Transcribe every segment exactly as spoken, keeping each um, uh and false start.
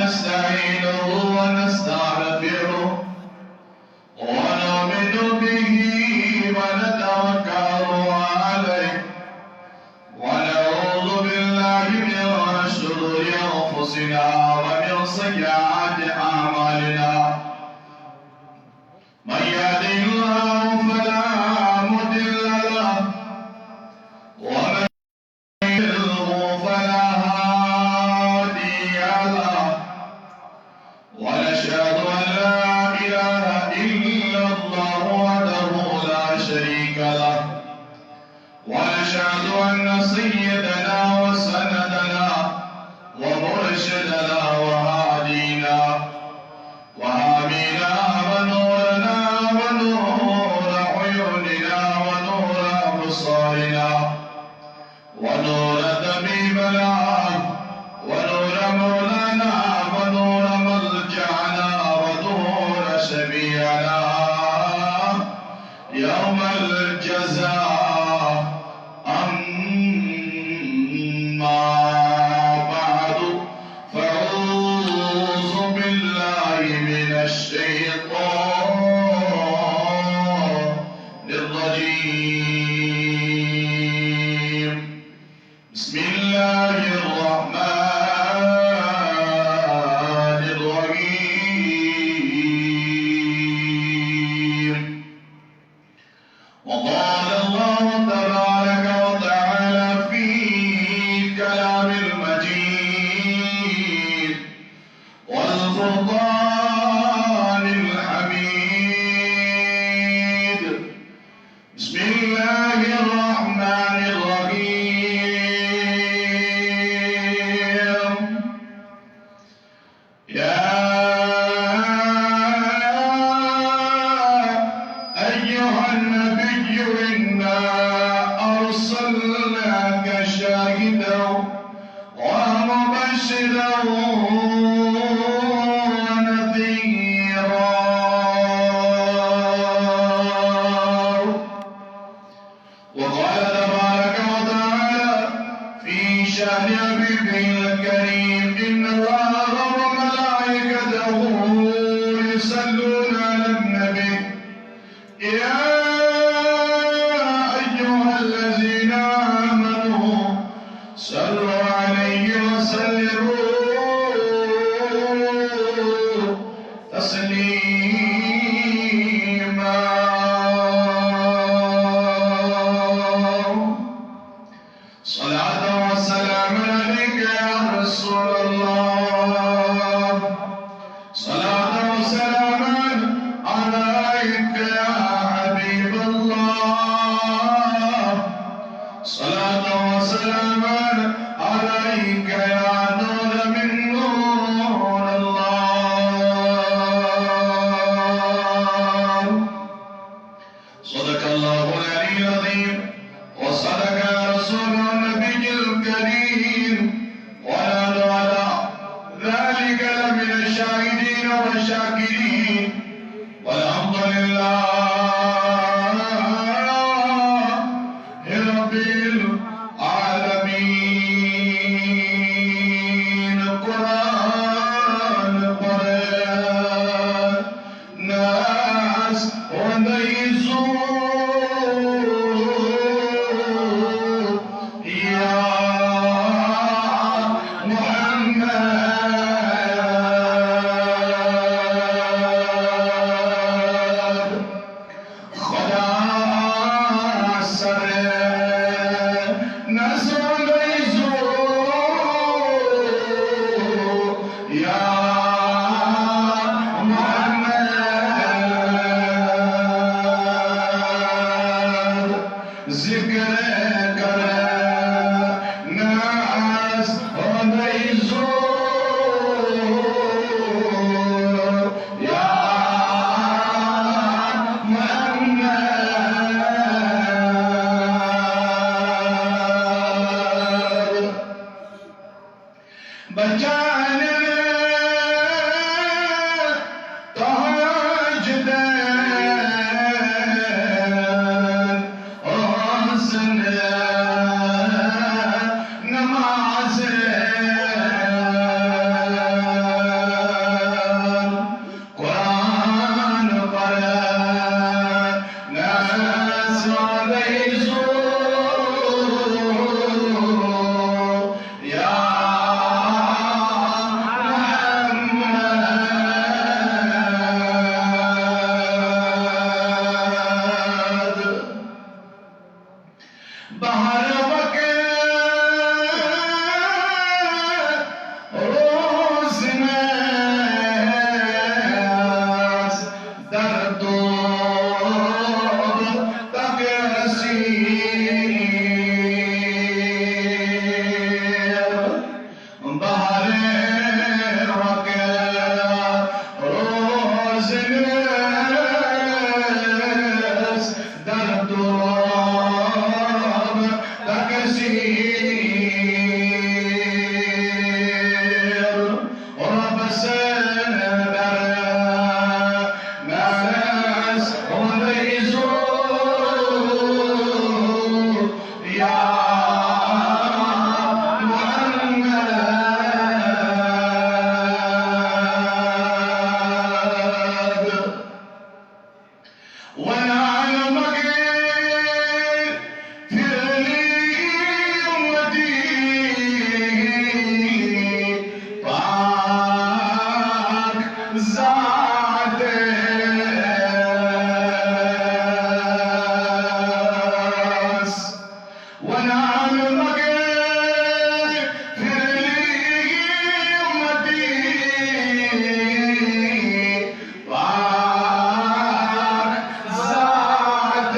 ونستعينه ونستغفره ونؤمن به ونتوكل عليه ونعوذ بالله من شرور أنفسنا ومن سيئات أعمالنا. من يهده الله فلا مضل له ومن يضلله فلا هادي له. ونشهد أن لا إله إلا الله وحده لا شريك له. ونشهد أن سيدنا وسندنا ومرشدنا وهادينا وحامينا ونورنا ونور عيوننا ونور أبصارنا ونور طبيبنا ونور مولانا ونور ملجأنا ونور شفيعنا يوم الجزاء. أما بعد، فأعوذ بالله من الشيطان الرجيم. بسم الله الرحمن الرحيم. وقال الله تبارك وتعالى في كلام المجيد والفرقان الحميد. بسم الله الرحمن الرحيم. يا أيها النبي إنا أرسلناك شاهدا ومبشرا ونذيرا. وقال تبارك وتعالى في شأن حبيبه الكريم: إن الله وملائكته يصلون على النبي، يا أيها الذين آمنوا صلوا عليه وسلموا تسليما. صلاة وسلام عليك يا رسول الله. صلاة وسلام عليك يا حبيب الله. صلاة وسلام عليك يا نور من نور الله. صدق الله العلي العظيم وصدق رسوله النبي الكريم ونحن على ذلك لمن الشاهدين والشاكرين والحمد لله رب العالمين. قرآن، قرآن، ناس ونيزو يا محمد. خدا سر نسو نيزو يا محمد. ذکر کر ناس ہو نيزو يا محمد. بچان تاجدین حسن نماز. بہر وقت روزنس در طلب تقصیر، رب سندر نس ودیزو یا محمد۔ ونان مغفر لأمتي پاک ذات اس۔ ونان مغفر لأمتي پاک ذات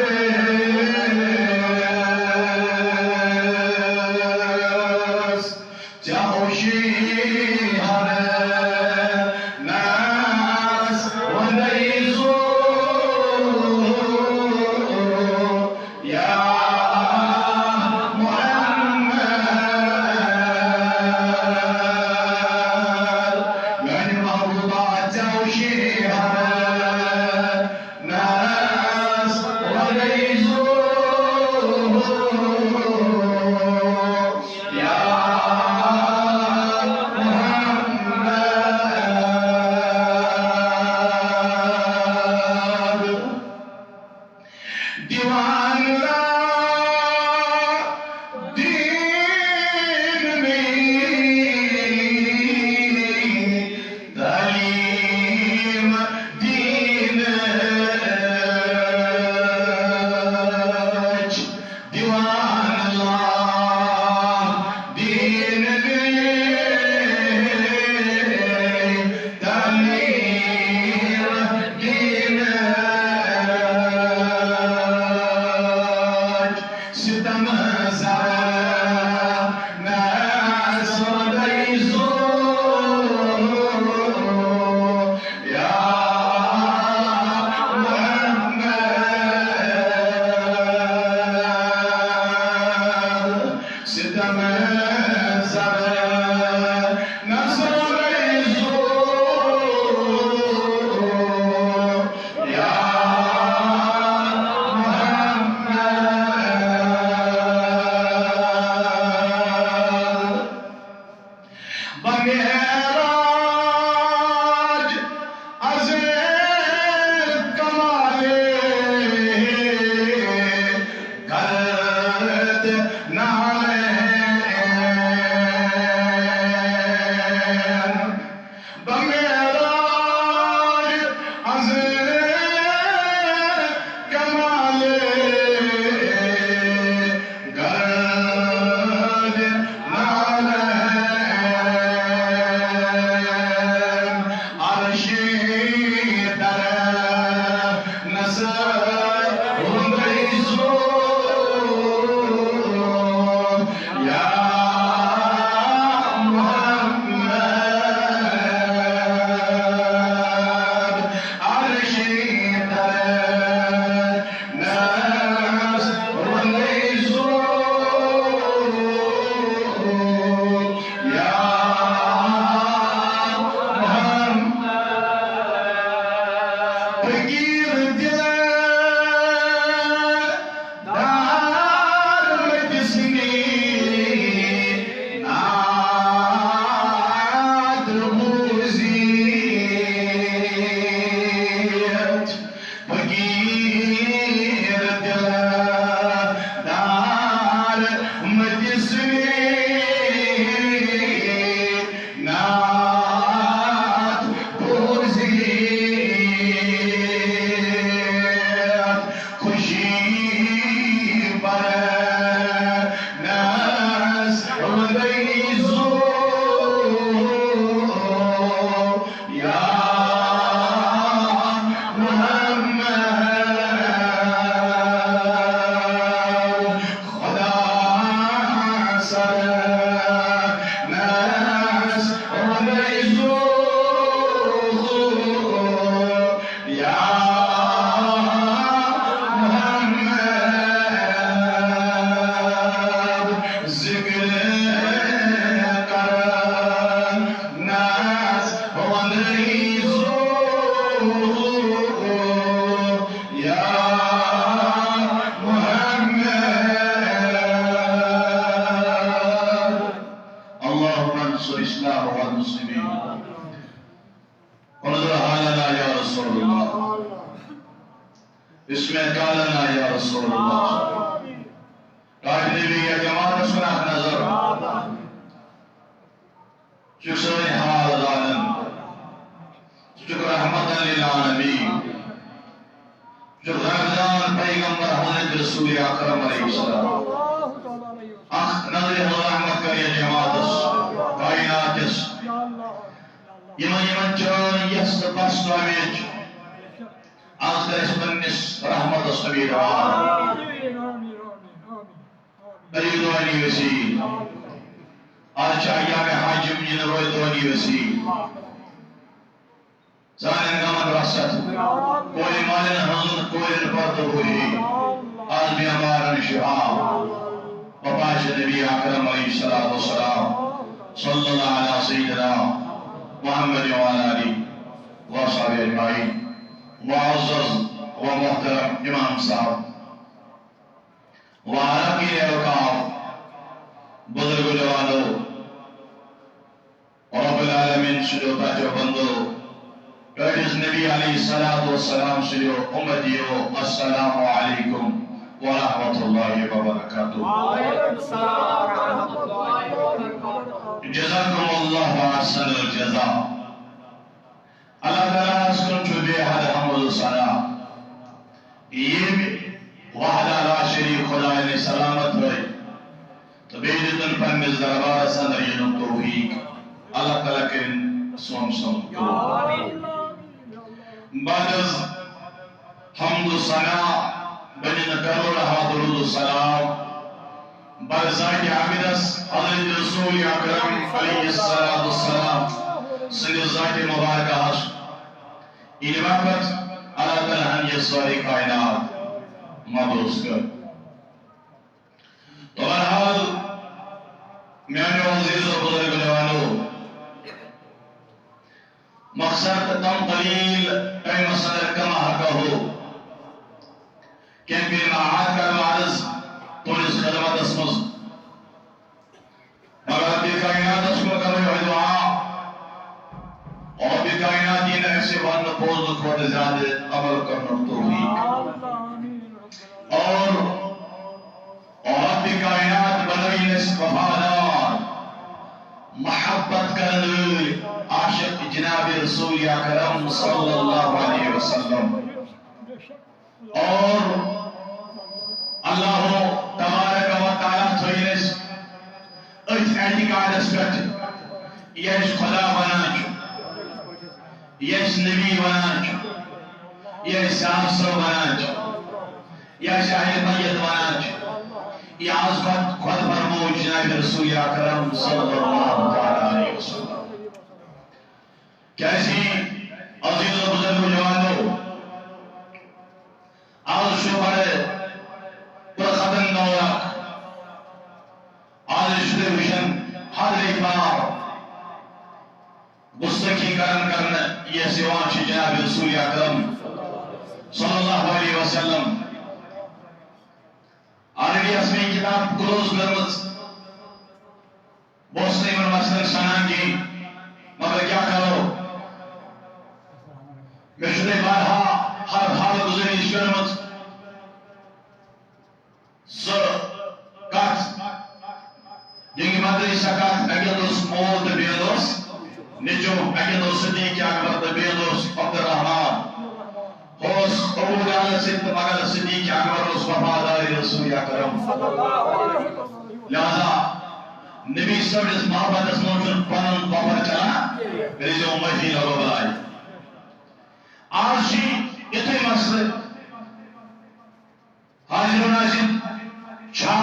اس۔ چاوشی ہر ناس ودیزو یا محمد۔ میانہِ محبوبہ چاوشی ہر ناس ودیزو یا محمد۔ دیوان را دین میں تعلیم دین دیوان اللہ دین دین تعلیم دین ستم زر نس ودیزو یا محمد۔ ستم زر نس ودیزو یا محمد۔ بہ معراج از کمال گردنالین۔ بہ معراج از کمال گردنالین۔ انصر الاسلام والمسلمین. انظر حالنا یا رسول اللہ، اسمع قالنا یا رسول اللہ. ٹاٹھۍ نبی یا جماعتس کُن اکھ نظر. ژٕ چھُکھ سٲنۍ حال زانان، ژٕ چھُکھ رحمتاً للعالمین، ژٕ چھُکھ رمضان پیغمبر حضرت رسول اکرم علیہ السلام. اکھ نظرِ رحمت کر یتھ جماعتس، کائناتس، یِمن یِمن چٲنۍ یژھ تہٕ بس تہٕ اُمید چھِ، از کر اَسہِ پننِس رحمتس امید عام. کٔرِو دعٲنی وسیع. از چھِ ایام حج، یِم یِنہٕ وٲلۍ دعٲنی وسیع. سانٮ۪ن غمن رست، کورِ مالٮ۪ن ہٕنٛز کورٮ۪ن پردٕ بوٗزی، از بیمارن شفا. وفا چھِ نبی اکرم علیہ الصلوۃ والسلام، صلی اللہ علی سیدنا محمد وعلی آلہ وصحبہ اجمعین. معزز و محترم امام صاحب، وعلیکم السلام، بزرگ جوانو، رب العالمین سٕنٛدیو ٹاٹھیو بندو، ٹٲٹھِس نبی علیہ الصلوۃ والسلام سٕنٛدیو اُمتیو، السلام علیکم ورحمۃ اللہ وبرکاتہ. وعلیکم السلام ورحمۃ اللہ وبرکاتہ. جزاکم اللہ احسن الجزا. اللہ تعالیٰ ہس کُن چھُ بے حد حمد و ثنا، ییٚمۍ وحدہ لا شریک خدایہِ سلامت تھٲے تہٕ بیٚیہِ دیُتُن پننِس دربارس اندر یِنُک توفیق. اللہ تعالیٰ کٔرِن سون سون قبول. بعد از حمد و ثنا، بنہِ نہٕ کروڑ ہا درود و سلام بر ذات عابدس حضرت رسول اکرم علیہ الصلوۃ والسلام سٕنٛدِ ذات مبارکہ ہس. ییٚلہِ وقت اللہ تعالیٰ ہن یہِ سٲرٕے کائنات مبعوث کٔر. تو بہرحال، میانیو عزیزو بزرگو جوانو، مخصر تہٕ تم قلیل ٹائمس اندر کما ہکا ہو، کینٛہہ بے معاد کرو عرض تُہنٛدِس خدمتس منٛز. مگر رب کائناتس کُن کرو یہے دعا، رب کائنات دِن اسہِ وننہٕ بوزنہٕ کھۄتہٕ زیادٕ عمل کرنُک توفیق. اور رب کائنات بنٲیِن اسہِ وفادار، محبت کرن وٲلۍ، عاشق جناب رسول اکرم صلی اللہ علیہ وسلم. اور اللہ تبارک و تعالیٰ تھٲیِن اسہِ أتھۍ اعتقادس پٮ۪ٹھ، یہِ اسہِ خدا ونان چھُ، یہِ اسہِ نبی ونان چھُ، یہِ اسہِ صاحب صٲب ونان چھُ، یہِ اسہِ اہل بیت ونان چھُ، یہِ از خود، خود فرموو جناب رسول اکرم صلی اللہ تعالیٰ علیہ وسلم. کیازِ، عزیز و بزرگ و جوانو، از چھُ بڑٕ پرخطر دور اکھ. از چھُ تُہۍ وٕچھان، ہر ریتار گستٲخی کران کرنہٕ یۄس یِوان چھِ جناب رسول اکرم صلی اللہ علیہ وسلم. آلریڈی ٲس مےٚ یہِ کِتاب کلوز کٔرمٕژ. بہٕ اوسُس نہٕ یِمن مسلن سنان کِہیٖنۍ، مگر کیٛاہ کرو؟ مےٚ چھُ تۄہہِ بارہا ہر حال گُزٲرِش کٔرمٕژ. سۄ کتھ، ییٚمہِ بدلٕے سۄ کتھ، اَکہِ اَندٕ اوس مول تہٕ بیٚیہِ اَندٕ اوس نیٚچُو، اَکہِ اَندٕ اوس صدیق اکبر تہٕ بیٚیہِ اَندٕ اوس عبدالرحمان. اوس ابو جہل سۭتۍ تہٕ مگر صدیق اکبر اوس وفادار رسول اکرم. لہذا نبی صٲبنِس محبتس منٛز چھُنہٕ پنُن وفا چلان، کٔرِزیو معٲفی لگو بلاے. آز چھِ یِتھُے مسلہٕ، حاضر و ناظر چھا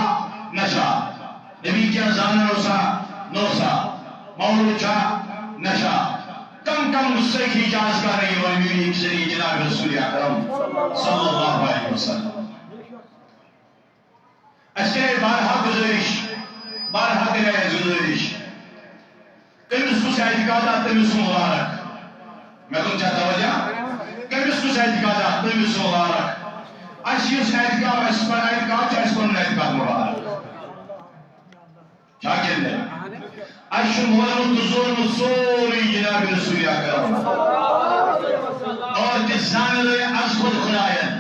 نہ چھا، نبی کیا زانن اوسا نہ اوسا، مولود چھا نہ چھا، کم کم گستٲخی چھِ آز کرنہٕ یِوان میٖڈیاہٕکۍ ذٔریعہٕ جناب رسول اکرم صلی اللہ علیہ وسلم. اَسہِ کرے بارہا گُزٲرِش، بارہا کرے اَسہِ گُزٲرِش، کٔمِس کُس اعتقاد آو تٔمِس سُہ مُبارک؟ مےٚ دوٚپ، چھا توجہ؟ کٔمِس کُس اعتقاد آو تٔمِس سُہ مُبارک؟ اَسہِ یُس اعتقاد، اَسہِ پَنُن اعتقاد چھُ، اَسہِ پَنُن اعتقاد مُبارک. چھا کِنہٕ نہٕ؟ اَسہِ چھُ مونمُت تہٕ زونمُت سورُے جناب رسول اکرم۔ اور تہِ زانلٲے از خود خداین،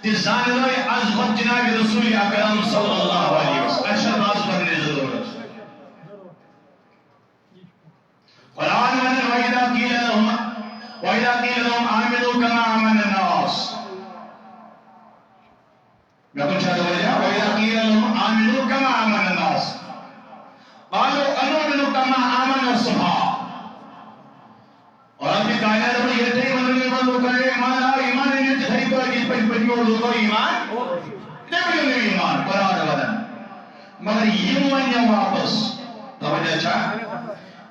تہِ زانلٲے از خود جناب رسول اکرم صلی اللہ علیہ وسلم۔ اَسہِ چھَنہٕ از پننٕچ ضروٗرت۔ قرآن ونان، وَإِذَا قِيلَ لَهُمْ، وَإِذَا قِيلَ لَهُمْ آمِنُوا كَمَا آمَنَ النَّاسُ۔ مےٚ کُن چھا توجہ؟ وَإِذَا قِيلَ لَهُمْ آمِنُوا كَمَا آمَنَ النَّاسُ قَالُوا أَنُؤْمِنُ كَمَا آمَنَ السُّفَهَاءُ۔ اور رب کائنات دپان، ییٚلہِ تُہۍ یِمن لوٗکن ایمان آو، ایمان أنِو تِتھے پٲٹھۍ، یِتھ پٲٹھۍ پٔتمیو لوٗکو ایمان، تِتھے پٲٹھۍ أنِو ایمان، قرآن ونان۔ مگر یِم ونن واپس، توجہ چھا؟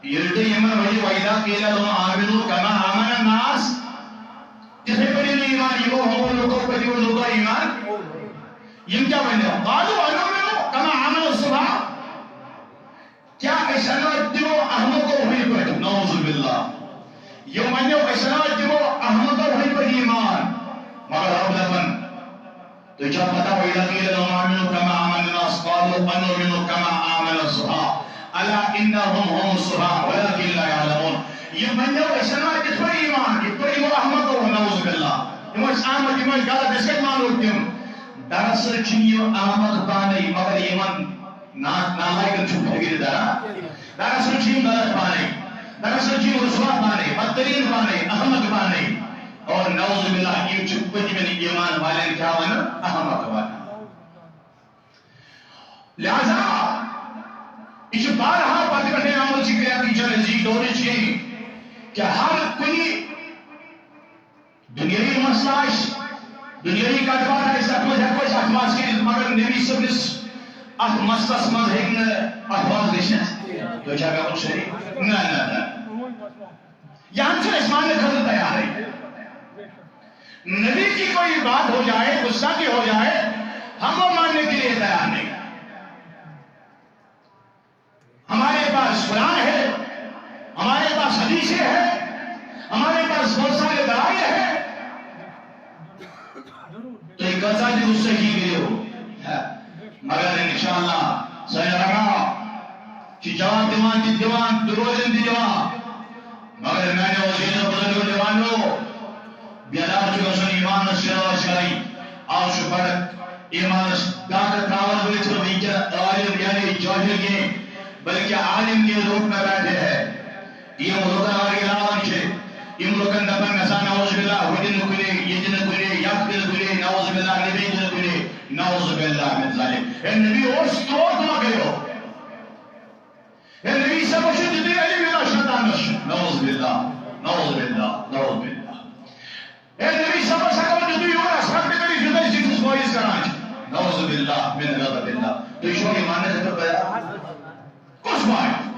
ییٚلہِ تُہۍ یِمن ؤنِو، وَإِذَا قِيلَ لَهُمْ آمِنُوا كَمَا آمَنَ النَّاسُ، تِتھے پٲٹھۍ أنِو ایمان، یِمو ہُمو لوٗکو پٔتمیو لوٗکو ایمان۔ یِم کیٛاہ ونن؟ قَالُوا أَنُؤْمِنُ كَمَا آمَنَ السُّفَهَاءُ۔ کیٛاہ أسۍ اَنوا تِمو احمقو ہٕنٛدۍ پٲٹھۍ؟ نعوذ باللہ۔ یِم ونن، أسۍ اَنوا تِمو احمقو ہٕنٛدۍ پٲٹھۍ ایمان؟ مگر رب دپان، تُہۍ چھا پتہ، وَإِذَا قِيلَ لَهُمْ آمِنُوا كَمَا آمَنَ النَّاسُ قَالُوا أَنُؤْمِنُ كَمَا آمَنَ السُّفَهَاءُ أَلَا إِنَّهُمْ هُمُ السُّفَهَاءُ وَلَٰكِن لَّا يَعْلَمُونَ۔ یِم ونن، أسۍ اَنوا تِتھ پٲٹھۍ ایمان، یِتھ پٲٹھۍ یِمو احمقو، نعوذ باللہ۔ یِم ٲسۍ احمق، یِم ٲسۍ غلط، أسۍ کتہِ مانو تِم؟ دراصل چھِ یِم احمق پانے، مگر یِمن نا-، نالایکن چھُ فکر تران۔ دراصل چھِ یِم غلط پانے، دراصل چھِ یِم رسوا پانے، بدترین پانے، احمق پانے۔ اور نعوذ باللہ، یِم چھِ پٔتمٮ۪ن ایمان والٮ۪ن کیٛاہ ونان؟ احمق ونان۔ لہذا یہِ چھُ بارہا پتہٕ پٮ۪ٹھے آمُت، یہِ چھُ قیامت چیلنج، یہِ دورٕ چھُ یہِ کہ ہر کُنہِ دُنیٲیی مسلہٕ آسہِ، دُنیٲیی کتھ باتھ آسہِ، تتھ منٛز ہٮ۪کو أسۍ اتھ منٛز کٔرِتھ، مگر نبی صٲبنِس اتھ مسلس منٛز ہیٚکہِ نہٕ اتھ منٛز گٔژھِتھ۔ تُہۍ چھا مےٚ ووٚن صحیح؟ نہ، نہ، نہ۔ یہِ ہن چھِ أسۍ ماننہٕ خٲطرٕ تیارٕے۔ نبی کی کوئی بات ہو جائے، غصہ بھی ہو جائے، ہم وہ ماننے کے لیے تیار نہیں۔ ہمارے پاس قرآن ہے، ہمارے پاس حدیثیں ہیں، ہمارے پاس بہت سارے دلائل ہیں۔ تُہۍ کۭژاہ تہِ گُستٲخی کٔرِو، مگر انشاءاللہ سٲنۍ علماء چھِ جواب دِوان تہِ دِوان تہٕ روزن تہِ دِوان۔ مگر میانیو عزیزو بزرگو جوانو، بیدار چھُ گژھُن ایمانس سۭتۍ سۭتۍ۔ آز چھُ بڑٕ ایمانس طاقت تراوان وٲتِتھ وٕنکیٚن عالم یعنی جٲہل کینٛہہ، بلکہ عالم کے روپ میں بیٹھے ہیں۔ یِم لُکن ورٲے لاوان چھِ، یِم لُکن دپان گژھان، نعوذ باللہ، ہُہ تہِ نہٕ کُنے، یہِ تہِ نہٕ کُنے، یتھ تہِ نہٕ کُنے، نعوذ باللہ، نبی تہِ نہٕ کُنے، نعوذ باللہ من ذالک۔ ہے نبی اوس، تور تہِ ما گٔیو؟ ہے نبی صٲب چھُ تیُتھُے علم یوٗتاہ شیطانس چھُ۔ نعوذ باللہ، نعوذ باللہ، نعوذ باللہ۔ ہے نبی صٲبس ہٮ۪کو تیُتھُے یور اثر تہِ کٔرِتھ، یوٗتاہ أسۍ زِٹھِس بٲیِس کران چھِ۔ نعوذ باللہ من غضب اللہ۔ تُہۍ چھِو یہِ ماننہٕ خٲطرٕ تیار؟ کُس مانہِ؟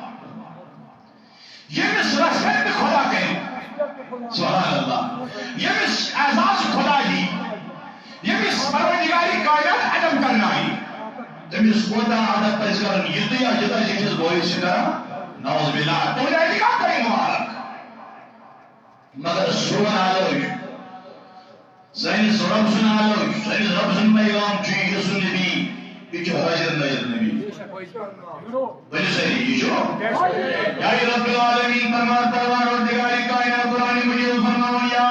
ییٚمِس respect خدا کرِ، سبحان اللہ، ییٚمِس اعزاز خدا دی، ییٚمِس پروردگار کائنات ادب کرنایہِ، تٔمِس کوتاہ ادب پزِ کرُن، یہِ تُہۍ یوٗتاہ زِٹھِس بٲیِس چھِ کران؟ نعوذ باللہ، تُہُنٛد اعتقاد کرِ مبارک۔ مگر سون آلو چھُ، سٲنِس رۄب سُنٛد آلو چھُ، سٲنِس رۄب سُنٛد پیغام چھُ، یہِ سُنٛد نبی، یہِ چھُ حٲضِر نٲضِر نبی۔ ؤنِو سٲری، یہِ چھُ۔ یا رب العالمین فرمان، پروردگار کائنات قرآن مجید فرماوان، یا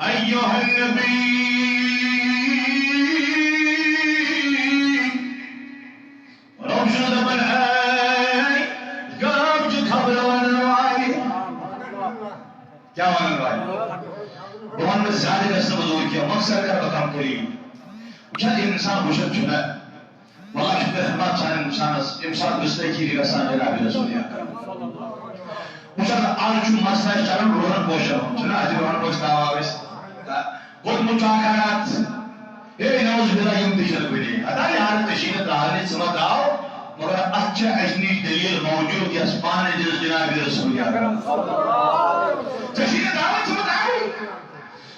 ایھا النبی، رب چھُ دَپان، اے غٲب چھُ خبرٕ وَنَن والہِ۔ کیٛاہ وَنَن والہِ؟ بہٕ وَنہٕ نہٕ زیادٕ گژھِ نہٕ بہٕ دوٗر کینٛہہ، مۄخصر کَرٕ بہٕ کَم کٔرِتھ۔ وٕچھ حظ، ییٚلہِ اِنسان وٕچھان چھُنہ، واللہ چھُ تۄہہِ رحمت سانہِ اِنسانَس، ییٚمہِ ساتہٕ گُستٲخی چھِ گژھان جناب رسول اکرم۔ وٕچھ حظ، آز چھُ مسلہٕ اَسہِ چَلان روغن پوشَن ہُنٛد، چھُنہ اَتھ روغن پوش ترٛاوان أسۍ؟ تہٕ کوٚرمُت چھُ اکھ راتھ۔ ہے، نعوذ باللہ، یِم تہِ چھِنہٕ کُنے۔ ہتا یار، ژےٚ چھی نہٕ ترٛاونٕے، ژٕ مہ ترٛاو، مگر اَتھ چھِ اَسہِ نِش دٔلیٖل موجوٗد، یۄس پانہٕ دِژ جناب رسول اکرم۔ ژےٚ چھی نہٕ ترٛاوٕنۍ، ژٕ مہ ترٛاوٕے۔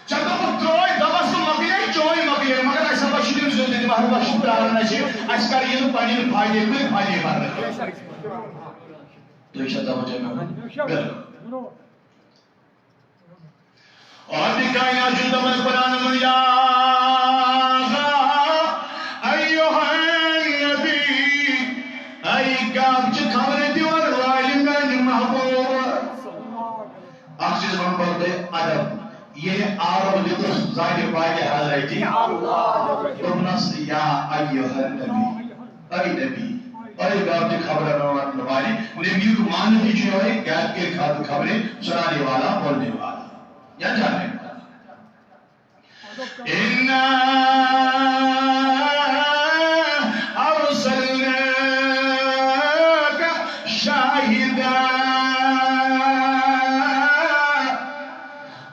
ژےٚ دوٚپُتھ ترٛٲے دَوَس تہٕ مۄکلے، چٲنۍ مۄکلے، مگر اَسہِ ہسا چھِ تِم زیُن دِتۍ، مگر وۄنۍ چھِ ترٛاوان اَسہِ، اَسہِ کَرِ یِنہٕ پنٕنۍ فٲیدے، کُنہِ فٲیدے بَرنہٕ خٲطرٕ۔ تُہۍ چھا توجہ مےٚ کُن؟ بِلکُل۔ رب کائنات چھُ دَپان قرآنَس منٛز، یا ایھا النبی، اکھ چیز ونہٕ بہٕ تۄہہِ ادب۔ ییٚلہِ عرب لیوٚکھُس ذاتِ پاکہِ حضرتِ دوٚپنس، یا ایھا النبی، اے نبی، اے گرچہِ خبرن واتن والے، نبی یُک معنی تہِ چھُ یِہوٚے، گرچہِ خبریں سنانے والا، بولنے والا یا جاننے والا۔ إنا أرسلناك شاهدا۔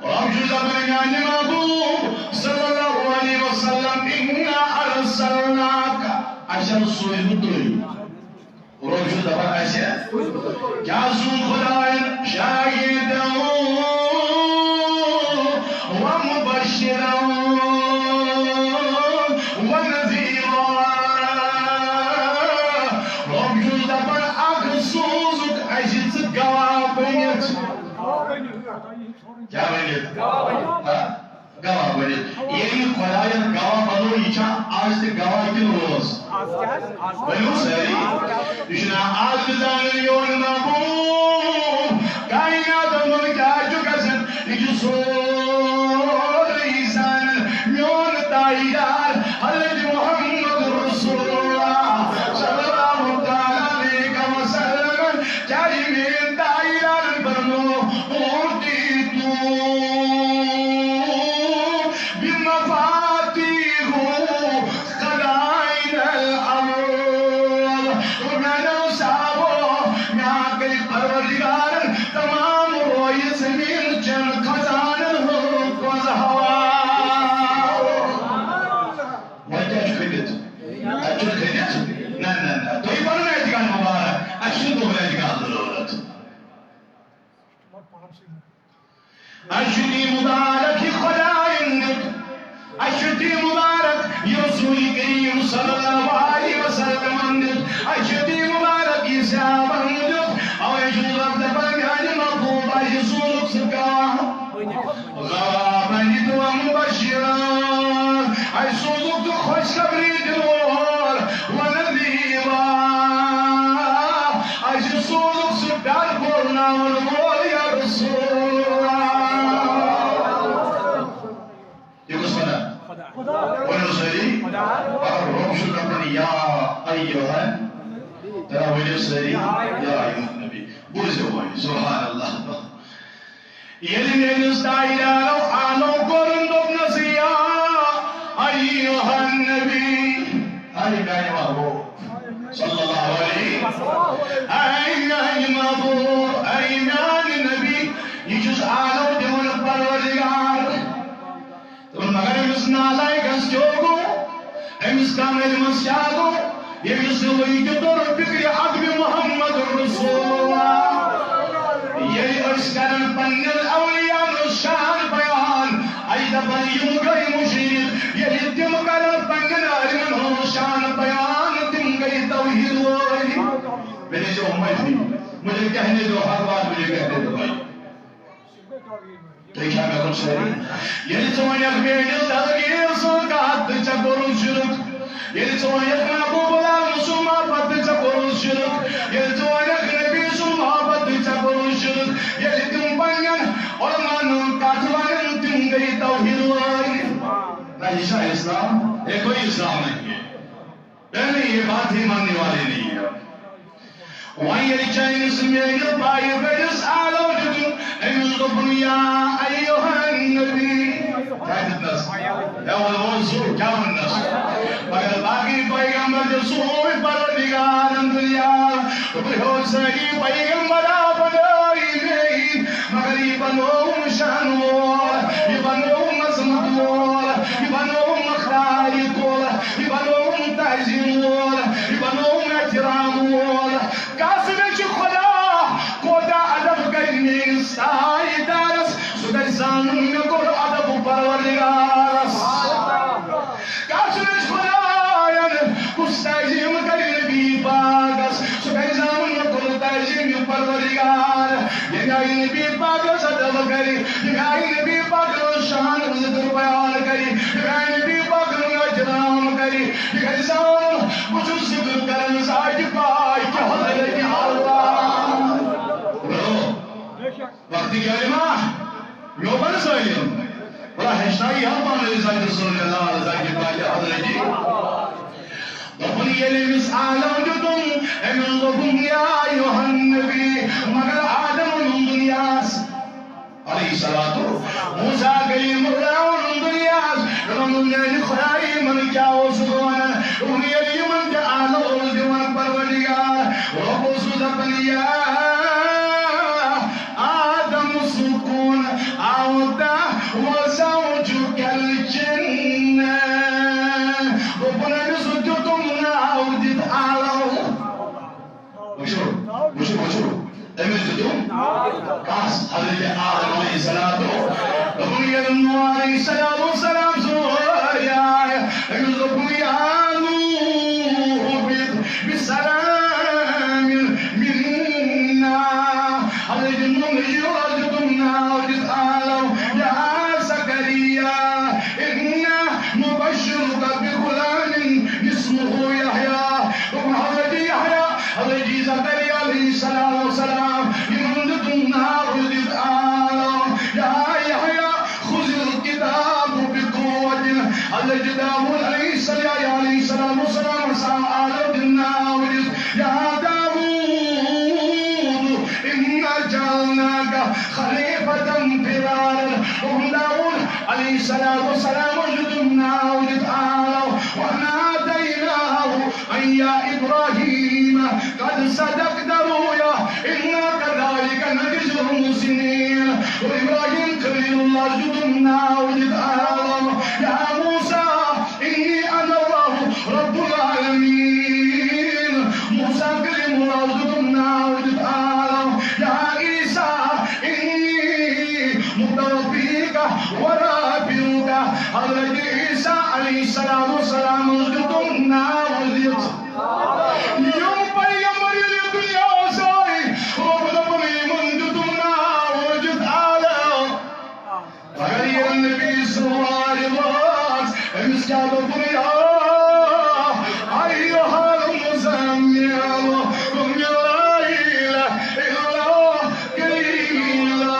رب چھُ دَپان، میانہِ محبوب صلی اللہ علیہ وسلم، إنا أرسلناك، اَسہِ ہا سوٗزوٕ تُہۍ۔ رب چھُ دَپان اَسہِ، کیٛاہ سوٗز خۄدایَن؟ شاہداً و مبشراً و نذیراً۔ رب چھُ دَپان، اَکھ سوٗزُکھ اَسہِ ژٕ گواہ بٔنِتھ۔ کیٛاہ بٔنِتھ؟ ہا؟ گواہ بٔنِتھ۔ ییٚلہِ یہِ خۄدایَن گواہ بنوو، یہِ چھا آز تہِ گواہ کِنہٕ روز؟ ؤنِو سٲری۔ یہِ چھُنہ آز تہِ زانان میون محبوب؟ کائناتَن منٛز کیٛاہ چھُ گژھان، یہِ چھُ سورُے زانان۔ میون تاجدار حضرت محمد رسول اللہ صلی اللہ تعالیٰ علیہ وسلم، کیٛازِ میٲنۍ تاجدارن فرموو، أوتیت بمفاتیح خزائن الارض۔ اور میانیو صحابو، مےٚ کٔرۍ پروردگارن تمام رویہِ زمین چٮ۪ن خزانن ہٕنٛز پونٛسہٕ حوالہٕ۔ وۄنۍ کیٛاہ چھُ کھٔنِتھ؟ اَتہِ چھُ کھٔنِتھ؟ نہ، نہ، نہ۔ تُہۍ پَنُن اعتقاد مُبارک، اَسہِ چھُنہٕ تُہُنٛد اعتقاد ضروٗرت۔ اَسہِ چھُ تی مُبارک یہِ خۄدایَن دیُت۔ اَسہِ چھُ تی مُبارک یہِ رسول کریم صلی اللہ علیہ وسلمن دیُت۔ اَسہِ چھُ تی مُبارک یہِ صحابن دیُت۔ اَوَے چھُ رب دَپان، میٛانہِ محبوب، اَسہِ سوٗزُکھ ژٕ گواہ۔ گواہ بٔنِتھ و مبشرا، اَسہِ سوٗزُکھ ژٕ خۄشخبری دِنہٕ وول، و نذیرا، اَسہِ سوٗزُکھ ژٕ ڈر بوزناوَن وول یا رسول اللہ۔ یہِ کُس وَنان؟ ؤنِو سٲری۔ مگر رۄب چھُ دَپان، یا ایھا، ترٛا ؤنِو سٲری، یا ایھا النبی۔ بوٗزِو وۄنۍ، سبحان اللہ۔ ییٚلہِ میٲنِس تاجدارو آنو کوٚرُن، دوٚپنَس، یا ایھا النبی، اے میانہِ محبوب صلی اللہ علیہ وسلم، اے میانہِ محبوب، اے میانہِ نبی، یہِ چھُس آنو دِوان پروردگار۔ دوٚپُن، مگر أمِس نالایکَس کیٛاہ گوٚو؟ أمِس کم علمس کیٛاہ گوٚو؟ ییٚمِس نہٕ وٕنہِ تہِ توٚر فِکرِ حضرت محمد رسول اللہ۔ ییٚلہِ أسۍ کران پننٮ۪ن اولیاءن ہٕنٛز شان بیان، اَسہِ دَپان، یِم گٔے مُشرِک۔ ییٚلہِ تِم کران پننٮ۪ن عٲلمن ہٕنٛز شان بیان، تِم گٔے توحیٖد وٲلۍ۔ مےٚ دِژیو معٲفی، مجھے کہنے دو، ہر بات مجھے کہنے دو بھائی۔ تُہۍ چھا مےٚ کُن سٲری؟ ییٚلہِ ژٕ وَنَکھ میٲنِس دستگیٖر سٕنٛز کَتھ تہٕ ژےٚ کوٚرُتھ شِرک، ییٚلہِ ژٕ وَنَکھ محبوب العالم سُنٛد محبت تہٕ ژےٚ کوٚرُتھ شِرک، ییٚلہِ ژٕ وَنَکھ نبی سُنٛد محبت تہٕ ژےٚ کوٚرُتھ شِرک، ییٚلہِ تِم پننٮ۪ن علماءن ہٕنٛز کَتھ وَنَن، تِم گٔے توحیٖد وٲلۍ۔ نہ، یہِ چھا اسلام؟ یہ کوئی اسلام نہیں ہے۔ پہلے یہ بات ہی ماننے والے نہیں ہیں۔ وۄنۍ ییٚلہِ چٲنِس میٲنِس بایہِ بٔڑِس آلو دیُتُن، أمِس دوٚپُن، یا ایھا النبی۔ کیٛاہ دیُتنَس؟ مےٚ ووٚن، ووٚن سُہ، کیٛاہ ووٚننَس؟ مگر باقٕے پیغمبر تہِ سوٗنٛچ پروردگارن دُنیا۔ دوٚپُن، ہیوٚر سٲری پیغمبر آ بنٲوۍ مےٚ، مگر یہِ بنووُم شان وول، یہِ بنووُم عظمت وول، یہِ بنووُم مختاری کول، یہِ بنووُم تعظیم وول، یہِ بنووُم احترام وول۔ کس مےٚ چھُ خدا کوتاہ ادب کرِ میٲنِس تاجدارس، سُہ گژھِ زانُن مےٚ کوٚر ادب پروردگارس۔ کس مےٚ چھُ خداین کُس تعظیم کرِ نبی پاکس، سُہ گژھِ زانُن مےٚ کوٚر تعظیم پروردگار۔ ییٚمہِ آیہِ نبی پاکس ادب کرِ، ییٚمہِ آیہِ نبی پاکس شان ذکر بیان کرِ، ییٚمہِ آیہِ نبی پاکس احترام کرِ، یہِ گژھِ زانُن، بہٕ چھُس ذکر کران ذاتِ پاک حضرت اللہ۔ کلمہ، میون بن ظٲلِم۔ بڑا ہیٚچھناوِ ہا پانہٕ ذاتِ ذوالجلال، ذاتِ پاکِ حضرتی۔ دوٚپُن، ییٚلہِ أمِس عالم دیُتُن، أمِس دوٚپُن، یا ایھا النبی، مگر آدم اوٚنُن دُنیاہَس۔ علیہ الصلوۃ۔ موسیٰ کلیم اللہ اوٚنُن دُنیاہَس۔ دوٚپُن، میانہِ خدایہِ، یِمن کیٛاہ اوسُکھ وَنان؟ دوٚپُن، ییٚلہِ یِمن تہِ عالم اوس دِوان پروردگار، رۄب اوسُس دَپان، یا آدم اسکن انت وزوجک الجنہ۔ دوٚپُن، أمِس دیُتُم ناو دِتھ عالم۔ وٕچھِو، وٕچھِو، وٕچھِو۔ أمِس دیُتُم کَس؟ حضرت آدم علیہ السلام۔ دوٚپُن، ییٚلہِ نوح علیہ السلام والسلام سۭتۍ آے، أمِس دوٚپُن، یا نوح اہبط بسلام منا۔ حضرت نوح نبی اللہ دیُتُم ناو دِتھ عالم، یا زکریا، انا نبشرک بغلام اسمہ یحییٰ۔ دوٚپُن، حضرت یحییٰ، حضرت زکریا علیہ السلام والسلام، یِمن دیُتُن ناو دِتھ عالم، یا یحییٰ، خذ الکتاب بقوۃ۔ حضرت داؤد علیہ السلام، علیہ السلام والسلام، سا عالم دِتھ ناو دِتھ، یا داؤد، انا جعلناک خلیفۃ فی الارض۔ دوٚپُن، داؤد علیہ السلام والسلام دیُتُن ناو دِتھ عالم، ونادیناہ ان یا ابراہیم قد صدقت الرؤیا انا کذالک نجزی المحسنین۔ اور ابراہیم خلیل اللہ دیُتُن ناو دِتھ عالم، یا موسیٰ انی انا اللہ رب العالمین۔ موسیٰ کلیم اللہ دیُتُن ناو دِتھ عالم، یا عیسیٰ انی متوفیک و رافعک۔ حضرت عیسیٰ علیہ السلام والسلام دیُتُن ناو دِتھ۔ یِم پیغمبر ییٚلہِ دُنیاہَس آے، رۄب دوٚپُن، یِمن دیُتُم ناو دِتھ عالم۔ مگر ییٚلہِ نبی سوارِ وٲژ، أمِس کیٛاہ دوٚپُن؟ یا ایھا المزمل، قم اللیل الا قلیلا۔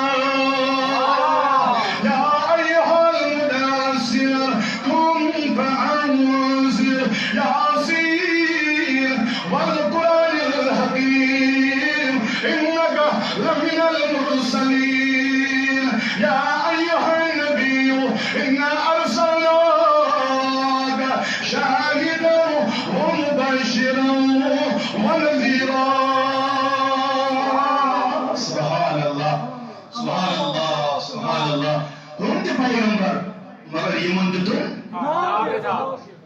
یا ایھا المدثر، قم فانذر۔ یاسین والقرآن الحکیم، انک لمن المرسلین۔ یا ایھا النبی، انا ارسلناک شاہدا و مبشرا و نذیرا۔ سبحان اللہ، سبحان اللہ، سبحان اللہ۔ ہُم تہِ پیغمبر، مگر یِمن دیُتُن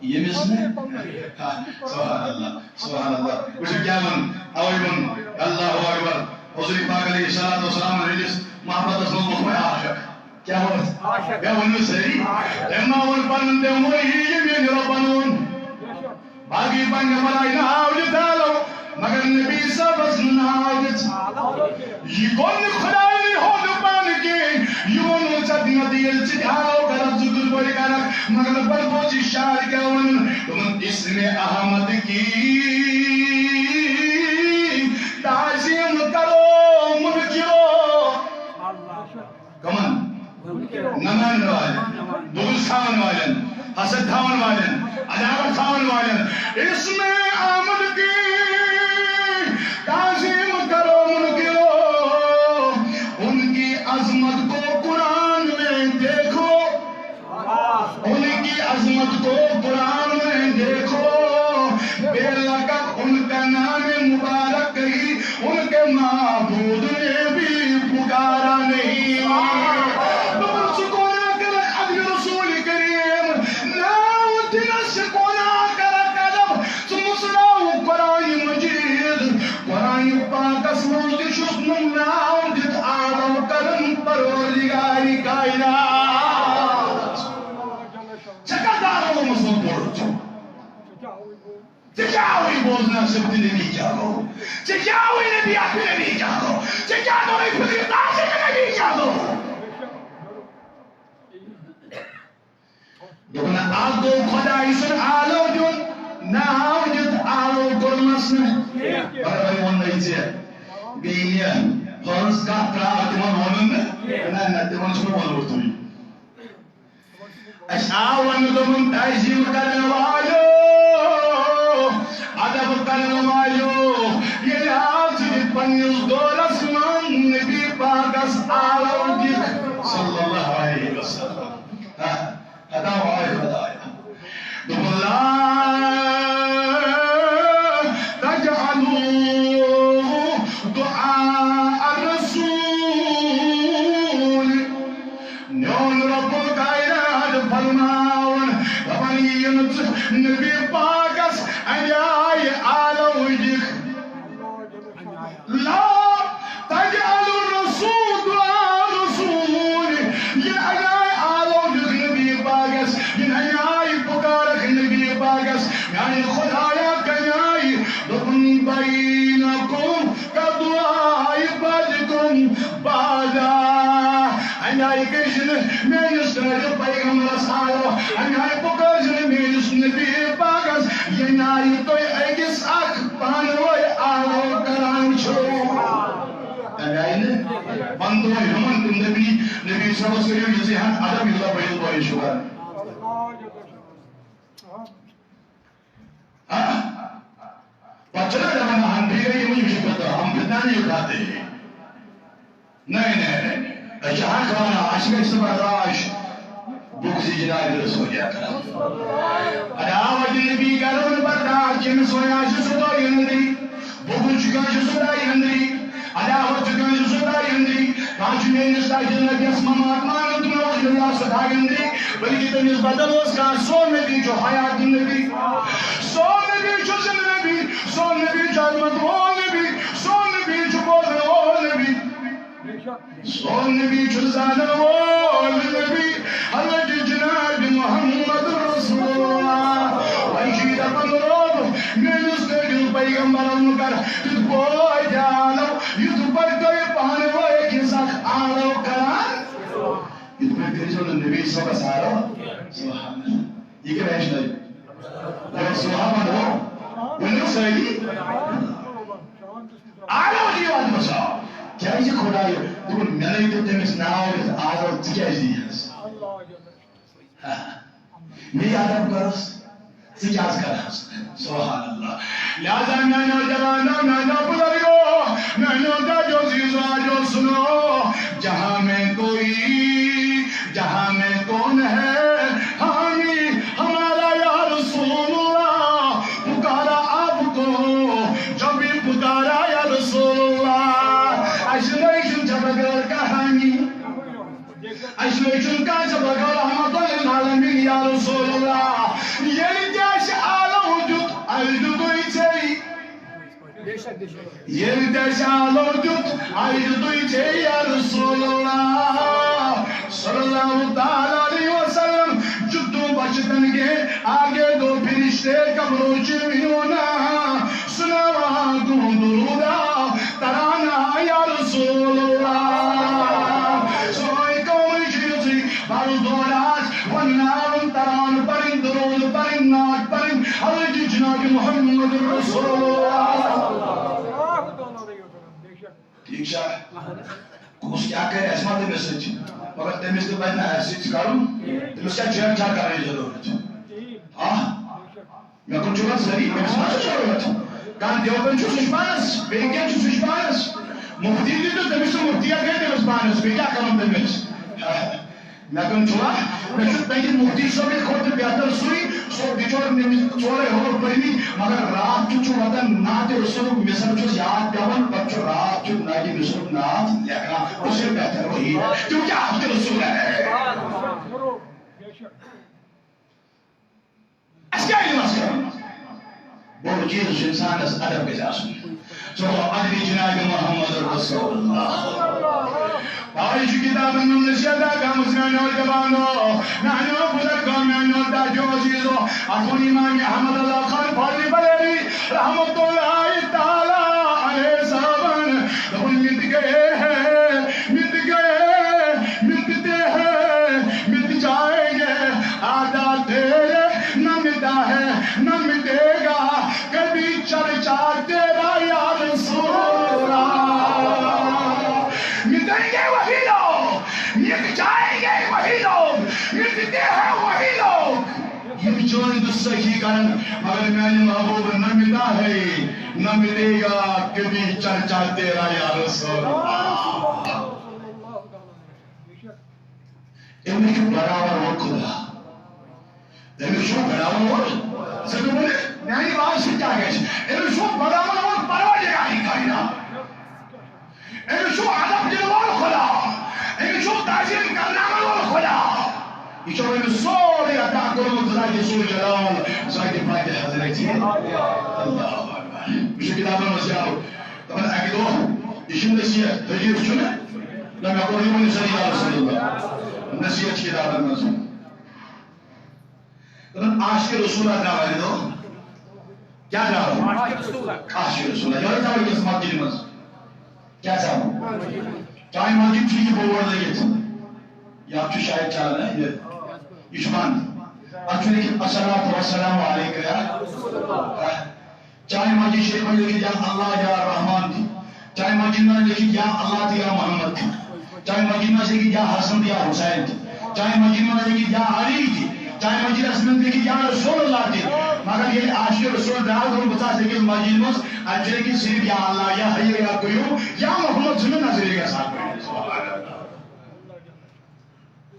ییٚمِس نہٕ۔ سبحان اللہ، سبحان اللہ۔ وٕچھِو کیٛاہ ووٚن، اَوَے ووٚن، اللہ اکبر۔ حضور پاک علیہ الصلوۃ والسلام ہٕنٛدِس محبتس منٛز ووٚن مےٚ عاشق۔ کیٛاہ ووٚن؟ مےٚ ووٚن نہٕ صحیح۔ تٔمۍ ما ووٚن پنُن، تٔمۍ ووٚن یی، یہِ میٛانہِ رۄبن ووٚن۔ باقٕے پیغمبر آیہِ نہٕ ناو دِتھ عالم، مگر نبی صٲبس نہٕ ناو دِتھ۔ یہِ گوٚو نہٕ خدایہِ ہُنٛد پان کینٛہہ۔ یہِ ووٚنُن ژےٚ نتہٕ ییٚلہِ ژٕ تہِ آو کرکھ، ژٕ کِتھ پٲٹھۍ کرکھ؟ مگر پتہٕ گوٚو ژٕ شاعر کیٛاہ ووٚنُن؟ دوٚپُن، اسمِ احمد کی تعظیم کرو منکرو۔ کمن؟ نہ مانن والٮ۪ن، بغض تھاون والٮ۪ن، حسد تھاون والٮ۪ن، عداوت تھاون والٮ۪ن۔ اسمِ احمد کی تعظیم کرو منکرو، ان کی عظمت کو قرآن میں دیکھو، ان کی عظمت کو قرآن میں دیکھو، بے لقب ان کا نام مبارک کہیں ان کے معبود نے بھی پکارا نہیں۔ دوٚپُن، ژٕ کونا کرکھ ادبِ رسول کریم؟ ناو دِنس کونا کرکھ ادب؟ ژٕ مُژراوُکھ قرآن مجید۔ قرآن پاکس منٛز تہِ چھُس نہٕ ناو دِتھ عالم کران پروردگار کائنات۔ ژےٚ کتھ دارالعلومس منٛز پوٚرُتھ؟ ژےٚ کیٛاہ آوُے بوزنہٕ؟ صفت نبی کیٛاہ گوٚو؟ ژےٚ کیٛاہ آوُے نبی اکھ نبی کیٛاہ گوٚو؟ ژےٚ کیٛاہ توٚرُے فکرِ تعظیم نبی کیٛاہ گوٚو؟ دوٚپُن، اکھ گوٚو خۄدایہِ سُنٛد آلو دیُن، ناو دیُت آلو کوٚرمس نہٕ۔ مگر وۄنۍ ووٚننَے ژےٚ، بیٚیہِ نیر۔ پانٛژھ کتھ ترٛاو تِمن ووٚنُن نہٕ۔ نہ، نہ، تِمن چھُنہٕ ووٚنمُت وُنہِ۔ اَسہِ آو وننہٕ، دوٚپُن، تعظیٖم کرن والو، ادب کرن والو، ییٚلہِ آو ژٕ دِکھ پننِس دورس منٛز نبی پاکس آلو دِکھ، صلی اللہ علیہ وسلم۔ ہا، ہتا وای خدایا۔ دوٚپُن، لا تجعلوا دعاء الرسول۔ میون رب الکائنات فرماوان، دپان، یِنہٕ ژٕ نبی پاکس اَمہِ آیہِ آلو دِکھ۔ لا تجعلوا الرسول دعاء الرسول۔ یہِ اَمہِ آیہِ آلو دِکھ نبی پاکس، یہِ اَمہِ آیہِ پُکارکھ نبی پاکس، میانہِ خدایا، کَمہِ آیہِ؟ دوٚپُن، بینکم کدعاء بعضکم بعضا۔ اَمہِ آیہِ کٔرۍ زِ نہٕ میٲنِس ٹٲٹھۍ پیغمبرس آلو، اَمہِ آیہِ پُکٲرۍ زِ نہٕ میٲنِس نبی پاکس، ییٚمہِ آیہِ تُہۍ أکِس اکھ پانہٕ ؤنۍ آلو کران چھِو۔ اَمہِ آیہِ نہٕ پنہٕ تُہۍ ہُمن تہٕ نبی، نبی صٲبس کٔرِو یِژٕے ہن ادب، یوٗتاہ بٔلۍ بٔلۍ چھِو کران۔ ہاں؟ پتہٕ چھِنہ دَپان، ہم بھی گئے، یِم چھِ فتنہ، ہم فتنہ نہیں اٹھاتے ہیں۔ نہیں، نہیں، نہیں، نہیں۔ أسۍ چھِ حق وَنان، اَسہِ گژھِ نہٕ برداش۔ بُغضِ جناب رسول اکرم۔ ادا وجہ نبی کرو نہٕ برداش، ییٚمِس وۄنۍ آسہِ سُہ دۄہ یِنہٕ دی۔ بُغض چھُ کٲنٛسہِ سُہ دۄہ یِنہٕ دی۔ عداوت چھُ کٲنٛسہِ سُہ دۄہ یِنہٕ دی۔ کانٛہہ چھُ میٲنِس تاجہِ نبیَس ممات مانان تہٕ نعوذ باللہ سُہ دۄہ یِنہٕ دی۔ بلکہِ تٔمِس بدل اوس کانٛہہ، سون نبی چھُ حیات نبی، سون نبی چھُ زندٕ نبی، سون نبی چھُ عظمت وول نبی، سون نبی چھُ بوزن وول نبی، سون نبی چھُ زانن وول نبی، حضرت جناب محمد رسول اللہ۔ وۄنۍ چھُ یہِ دپان، رۄب، میٲنِس ٹٲٹھِس پیغمبرس مُتعلق تِتھ پٲٹھۍ آلو، یِتھ پٲٹھۍ تُہۍ پانہٕ ؤنۍ أکِس اکھ آلو کران۔ یِتھ پٲٹھۍ کٔرۍزیو نہٕ نبی صٲبس آلو۔ سبحان اللہ۔ یہِ کیٛاہ ہیٚچھنٲوۍ؟ یہِ اوس صحابن ہُنٛد۔ ؤنِو سٲری۔ آلو دِیِو اَتھ منٛز آو۔ کیٛازِ خۄدایہِ دوٚپُن، مےٚ نَے دیُت تٔمِس ناو یَتھ آلو، ژٕ کیٛازِ دِیٖہَس؟ ہا۔ مے ادب کرس، ژٕ کیٛاہ کرس؟ سبحان اللہ۔ لہذا میانیو جوانو، میانیو بزرگو، میانیو دادیو، عزیزو، آجو سنو، جہاں میں کوئی، جہاں میں کون ہے حامی ہمارا یا رسول اللہ، پکارا آپ کو، جو بھی پکارا یا رسول اللہ۔ اَسہِ نَے چھُنہٕ ژےٚ بغٲر کانٛہہ حامی۔ اَسہِ نَے چھُنہٕ کانٛہہ ژےٚ بغٲر رحمت للعالمین یا رسول اللہ۔ ییٚلہِ تہِ اَسہِ آلو دیُت، اَسہِ دیُتُے ژےٚ۔ ییٚلہِ تہِ اَسہِ آلو دیُت، اَسہِ دیُتُے ژےٚ یا رسول اللہ صلی اللہ تعالیٰ علیہ وسلم۔ جتوں بچتن کے آگے دو فرشتے قبروں چ ملونا۔ سناواں توں درود ترانہ یا رسول اللہ۔ سٲنۍ قومٕچ یُتھُے بَرُس دورٕ آسہِ، وَنناوُن، ترانہٕ پَرٕنۍ، درود پَرٕنۍ، نعت پَرٕنۍ، حضرت جناب محمد رسول اللہ۔ ٹھیٖک چھا؟ کُس کیٛاہ کَرِ، اَسہِ ما تٔمِس سۭتۍ چھِ؟ مگر تٔمِس تہِ پَزِ نہٕ اَسہِ سۭتۍ کَرُن۔ تٔمِس کیٛاہ چھیڑ چھاڑ کَرنٕچ ضروٗرت؟ آ؟ مےٚ کُن چھُو حظ سٲری؟ أمِس ما چھِ ضروٗرت؟ کانٛہہ دیوبند چھُ، سُہ چھُ پانَس، بیٚیہِ کینٛہہ چھُ، سُہ چھُ پانَس۔ مُفتی تہِ دیُت تٔمِس، سُہ مُفتیت گٔے تٔمِس پانَس، بیٚیہِ کیٛاہ کَرُن تٔمِس؟ مےٚ کُن چھُوا؟ مےٚ چھُ تَتہِ مُفتی صٲبٕنہِ کھۄتہٕ تہِ بہتر سُے، سُہ بِچور، تٔمِس ژورے ہور پٔرمٕتۍ، مگر راتھ کیُتھ چھُ وَتان نعتِ رسولُک مِثال چھُس یاد پٮ۪وان، پَتہٕ چھُ راتھ کیُتھ نعتِ رسولُک نعت لیکھان، اس سے بہتر وہی ہے، کیونکہ عاشقِ رسول ہے۔ اَسہِ کیٛاہ علمَس کَرُن؟ بوٚڑ چیٖز چھُ اِنسانَس ادب گژھِ آسُن۔ سُہ گوٚو ادبِ جناب محمد رسول اللہ۔ پَران چھِ کِتابَن منٛز نصیحت گٔمٕژ میٛانیو جوانو، میٛانیو بُزرگو، میٛانیو دادیو عزیزو۔ اَتھ ووٚن امام احمد اللہ خان فاضل بریلوی رحمت اللہ تعالیٰ علیہ صاحبَن دوٚپُن، مِٹ گئے ہیں، مِٹ گئے، مِٹتے ہیں، مِٹ جائیں گے۔ آدھا تیرے نہ مٹا ہے، نہ مٹے گا کبھی چرچا تیرا یا رسول اللہ۔ مٹ جائیں گے وہی لوگ، مٹتے ہیں وہی لوگ۔ یہ چون دستی کرن، مگر میانہ محبوب نہ مٹا ہے، نہ مٹے گا کبھی چرچا تیرا یا رسول اللہ۔ أمِس چھُ بناوَن وول خدا۔ أمِس چھُ بناوَن وول۔ ژٕ تہِ ؤنِتھ، میانہِ وازٕ سۭتۍ کیٛاہ گژھِ؟ أمِس چھُ بناوَن وول پروردگار کائنات۔ أمِس چھُ ادب دِنہٕ وول خدا۔ أمِس چھُ تعظیم کرناوَن وول خدا۔ یہِ چھُ أمِس سورُے عطا کوٚرمُت ذاتِ ذوالجلال، ذاتِ پاکِ حضرت۔ اللہ اکبر۔ یہِ چھُ کِتابَن منٛز یاد۔ دَپان اَکہِ دۄہ، یہِ چھُ نصیحت، حدیث چھُنہٕ۔ نہ، مےٚ کوٚر یہِ وۄنۍ صحیح یا رسول اللہ۔ نصیحت چھِ کِتابَن منٛز۔ دَپان عاشقِ رسول اللہ درٛاو اَکہِ دۄہ۔ کیٛاہ درٛاو؟ عاشقِ رسول اللہ۔ یورٕ درٛاو أکِس مسجدِ منٛز۔ کیٛاہ درٛاو؟ جامع مسجد چھُ یہِ بورڈ لٔگِتھ۔ یہِ اَتھ چھُ شاید چلان، یہِ، یہِ چھُ بنٛد۔ اَتھ چھُ لیٚکھِتھ، "الصلاۃ والسلام علیک یا۔" جامع مسجد شریف منٛز لیٚکھِتھ یا اللہ یا رحمان تہِ۔ جامع مسجد منٛز لیٚکھِتھ یا اللہ تہٕ یا محمد تہِ۔ جامع مسجد منٛز لیٚکھِتھ یا حسن تہٕ یا حسین تہِ۔ جامع مسجد منٛز لیٚکھِتھ یا علی تہِ۔ جامع مسجدس منٛز لیٚکھِتھ یا رسول اللہ تہِ۔ مگر ییٚلہِ عاشقِ رسول درٛاو، دوٚپُن، "بہٕ ژاس أکِس مسجد منٛز، اَتہِ چھُ لیٚکھِتھ صرف یا اللہ، یا حی، یا قیوم، یا محمد چھُنہٕ نظرِ گژھان۔"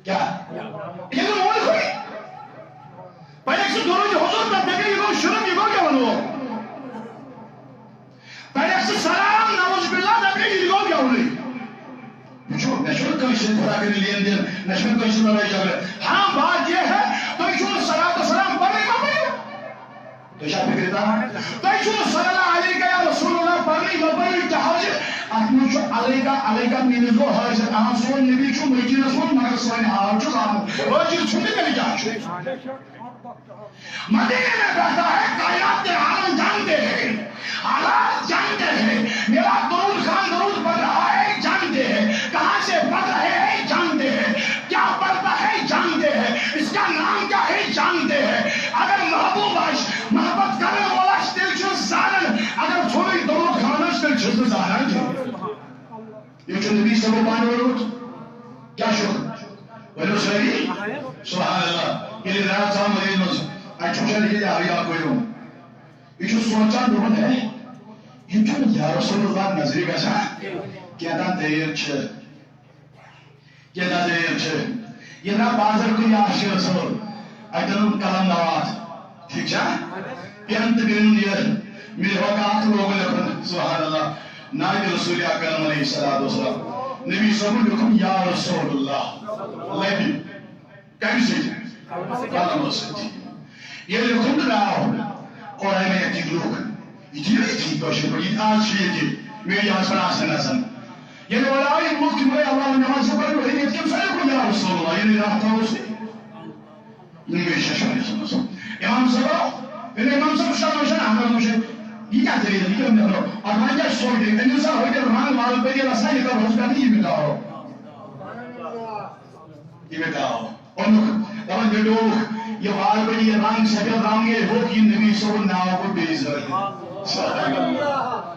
کیٛاہ؟ ییٚلہِ نہٕ مول کھوٚت۔ پَرٮ۪کھ سُہ درود حضور پٮ۪ٹھ، دَپہِ، یہِ گوٚو شرک، یہِ گوٚو کیٛاہ وَنو؟ پَرٮ۪کھ سُہ سلام، نعوذ باللہ، دَپہِ، یہِ گوٚو کیٛاہ وَنو؟ وٕچھو، مےٚ چھُنہٕ کٲنٛسہِ سۭتۍ خۄدا کٔرِنۍ لین دین، مےٚ چھُنہٕ کٲنٛسہِ سۭتۍ لڑٲے جھگڑٕ۔ ہاں، بات یہِ ہے، تُہۍ چھِو نہٕ صلوات و سلام پَرنٕے، مہ پٔرِو۔ تُہۍ چھا فِکرِ تَران؟ تۄہہِ چھُو صلی اللہ علیہ یا رسول اللہ پَرنٕے، مےٚ پَرنٕے تہِ حاجت۔ اَتھ منٛز چھُ علیکہ، علیکہ میٖنٕز گوٚو حٲضِر۔ اَہَن، سون نبی چھُ مدیٖنَس منٛز، مگر سٲنۍ حال چھُ زانُن۔ حٲضِر چھُ نہٕ تیٚلہِ کیٛاہ چھُ؟ مدینے میں بہتا ہے، کائنات کے عالم جانتے ہیں، حالات جانتے ہیں۔ میرا درود خان درود پڑھ رہا ہے، جانتے ہیں۔ کہاں سے پڑھ رہے ہیں، جانتے ہیں۔ کیا پڑھتا ہے، جانتے ہیں۔ اس کا نام کیا ہے، جانتے ہیں۔ اگر محبوب آسہِ، محبت کرن وول آسہِ، تیٚلہِ چھُ زانان۔ اگر ژھوٚرُے درود خان آسہِ، تیٚلہِ چھُس نہٕ زانان کینٛہہ۔ یہِ چھُ نبی صٲبو پانہٕ ووٚنمُت۔ کیٛاہ چھُ؟ ؤنِو سٲری۔ سبحان اللہ۔ ییٚلہِ راتھ ژاو مدیٖنہٕ منٛز، اَتہِ چھُ وٕچھان یہِ کیٛاہ، یہِ اکھ گوٚو۔ یہِ چھُ سونٛچان، دوٚپُن، ہے، یہِ چھُنہٕ یا رسول اللہ نظرِ گژھان۔ کینٛہہ تام دٔلیٖل چھِ۔ کینٛہہ نظرِ چھِ۔ یہِ درٛاو بازر کُن یا عاشقِ رسول۔ اَتہِ اوٚنُن قلم نواد۔ ٹھیٖک چھا؟ پٮ۪ن تہٕ بیٚیہِ اوٚن یہِ مِلہِ ہوا کاغذ تہٕ لوگُن لیکھُن۔ سبحان اللہ۔ ناوِ رسول اکرم علیہ الصلوۃ والسلام۔ نبی صٲبُن لیوٚکھُن یا رسول اللہ۔ لبہِ۔ کمہِ سۭتۍ؟ قلمہٕ سۭتۍ۔ ییٚلہِ لیوٚکھُن تہٕ درٛاو، اورے مےٚ ییٚتِکۍ لوٗکھ۔ یہِ چھِ یِتھی کٲشِر پٲٹھۍ، یہِ تہِ آز چھِ ییٚتہِ میٖڈیاہَس پٮ۪ٹھ آسان گژھان۔ ییٚلہِ اورٕ آو یِم لوٗکھ، یِم گٔے اللہ نٮ۪ماز چھِ پَران، ؤتھۍ ییٚتہِ کَمہِ ساتہٕ کوٚر یا رسول اللہ، ییٚلہِ راتھ تھاوو سُہ۔ یِم گٔے ششوَنِس منٛز۔ اِمام صٲب آو، ییٚلہِ اِمام صٲب وٕچھان، وٕچھان، اَہَن حظ، وٕچھان، یہِ کیٛاہ دٔلیٖل، یہِ کیٛاہ مطلب؟ اَتھ وۄنۍ کیٛاہ چھِ سونٛچ دِنۍ؟ أمِس ہسا ہوٚتہِ رنٛگ وال پٔتِلَس ہا، یہِ کَرہوس پٮ۪ٹھٕ یہِ مِٹاوو۔ یہِ مِٹاوو۔ اوٚنُکھ، دَپان، مِٹووُکھ، یہِ وال پٔتِل، یہِ رنٛگ سفید رنٛگ ییٚلہِ ہوٚکھ، یہِ نبی صٲبُن ناو گوٚو بیٚیہِ زٲہِد۔ سبحان اللہ۔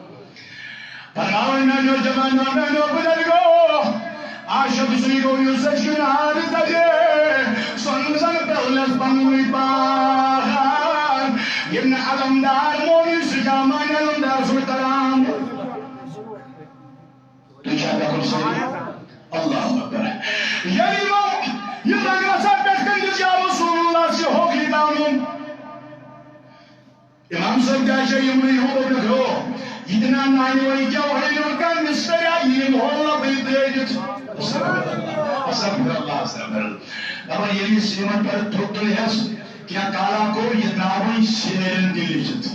فرماوان میانیو جوانو، میانیو بزرگو، عاشق سُے گوٚو یُس أچھ کِنۍ آرِ تَجے، سۄن زَن پیالس پننُے پان۔ ییٚمۍ نہٕ علمدار مونُے، سُہ کیٛاہ مانہِ علمدار سُنٛد کلام؟ تُہۍ چھا بِلکُل صحیح؟ اللہ اکبر۔ ییٚلہِ یِمو یہِ رنٛگ رژھا پٮ۪ٹھ کَنہِ دِژ یا رسول اللہ، سُہ ہوٚکھ یہِ دامُن۔ امام صٲب کیٛاہ چھِ یِمنٕے ہُنٛد اوٚبرُک ہیوٚو؟ یہِ تہِ نہ نانہِ وۄنۍ کیٛاہ وۄنۍ نیوٗر کانٛہہ مِستٔرۍ آ، یہِ یِم ہول لَبٕے ترٛٲوِتھ۔ استغفر اللہ، استغفر اللہ۔ دَپان ییٚلہِ یہِ سیٖمَٹھ پٮ۪ٹھ تھوٚد تُلہِ ہٮ۪س، کینٛہہ کالا کوٚر، یہِ درٛاو وۄنۍ سیرٮ۪ن تہِ لیٚکھِتھ۔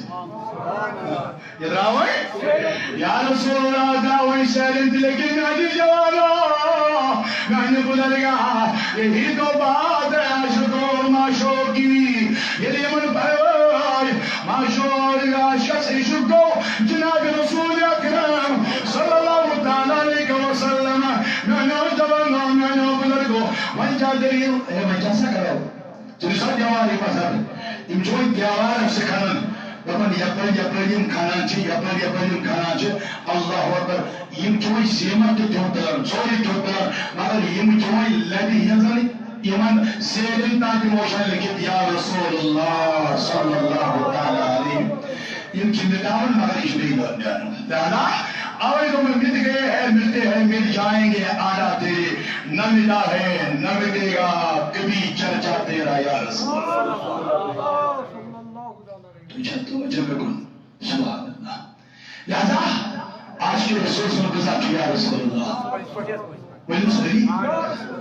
یہِ درٛاو وۄنۍ؟ یا رسول اللہ، درٛاو وۄنۍ سیرٮ۪ن تہِ لیٚکھِتھ، میٛانہِ جوانو، میٛانہِ بُزرگا، یہی تو بات ہے عاشق اور معشوق کی۔ ییٚلہِ یِمن بٲے معشوق عاشق عشق گوٚو جناب رسول اکرم صلی اللہ تعالیٰ علیہ وسلم۔ میٛانیو جوانو، میٛانیو بُزرگو، وۄنۍ کیٛاہ دٔلیٖل؟ ہے، وۄنۍ کیٛاہ سا کرو؟ تُہۍ چھِو سا دیوارٕے پَتھر؟ یِم چھِ وۄنۍ دیوار اَسہِ کھنان۔ دپان یپٲرۍ یپٲرۍ یِم کھنان چھِ، یپٲرۍ یپٲرۍ یِم کھنان چھِ، اللہ اکبر، یِم چھِ وۄنۍ سیٖمٹ تہِ تھوٚد تُلان، سورُے تھوٚد تُلان، مگر یِم چھِ وۄنۍ لبہِ ہِنٛزن یِمن سیرٮ۪ن تام تِمو چھا لیٚکھِتھ یا رسول اللہ صلی اللہ تعالیٰ علیہ۔ یِم چھِ مِٹاوان مگر یہِ چھُ بیٚیہِ دۄہ نیران۔ لہذا اوے دوٚپمَے، مٹ گئے ہیں، مٹتے ہیں، مٹ جائیں گے، آنا تیرے نہ مٹا ہے، نہ مٹے گا کبھی چرچا تیرا یا رسول اللہ۔ تُہۍ چھا توجہ مےٚ کُن؟ سبحان اللہ۔ لہذا عاشق رسول سُنٛد غذا چھُ یا رسول اللہ۔ ؤنِو سٲری۔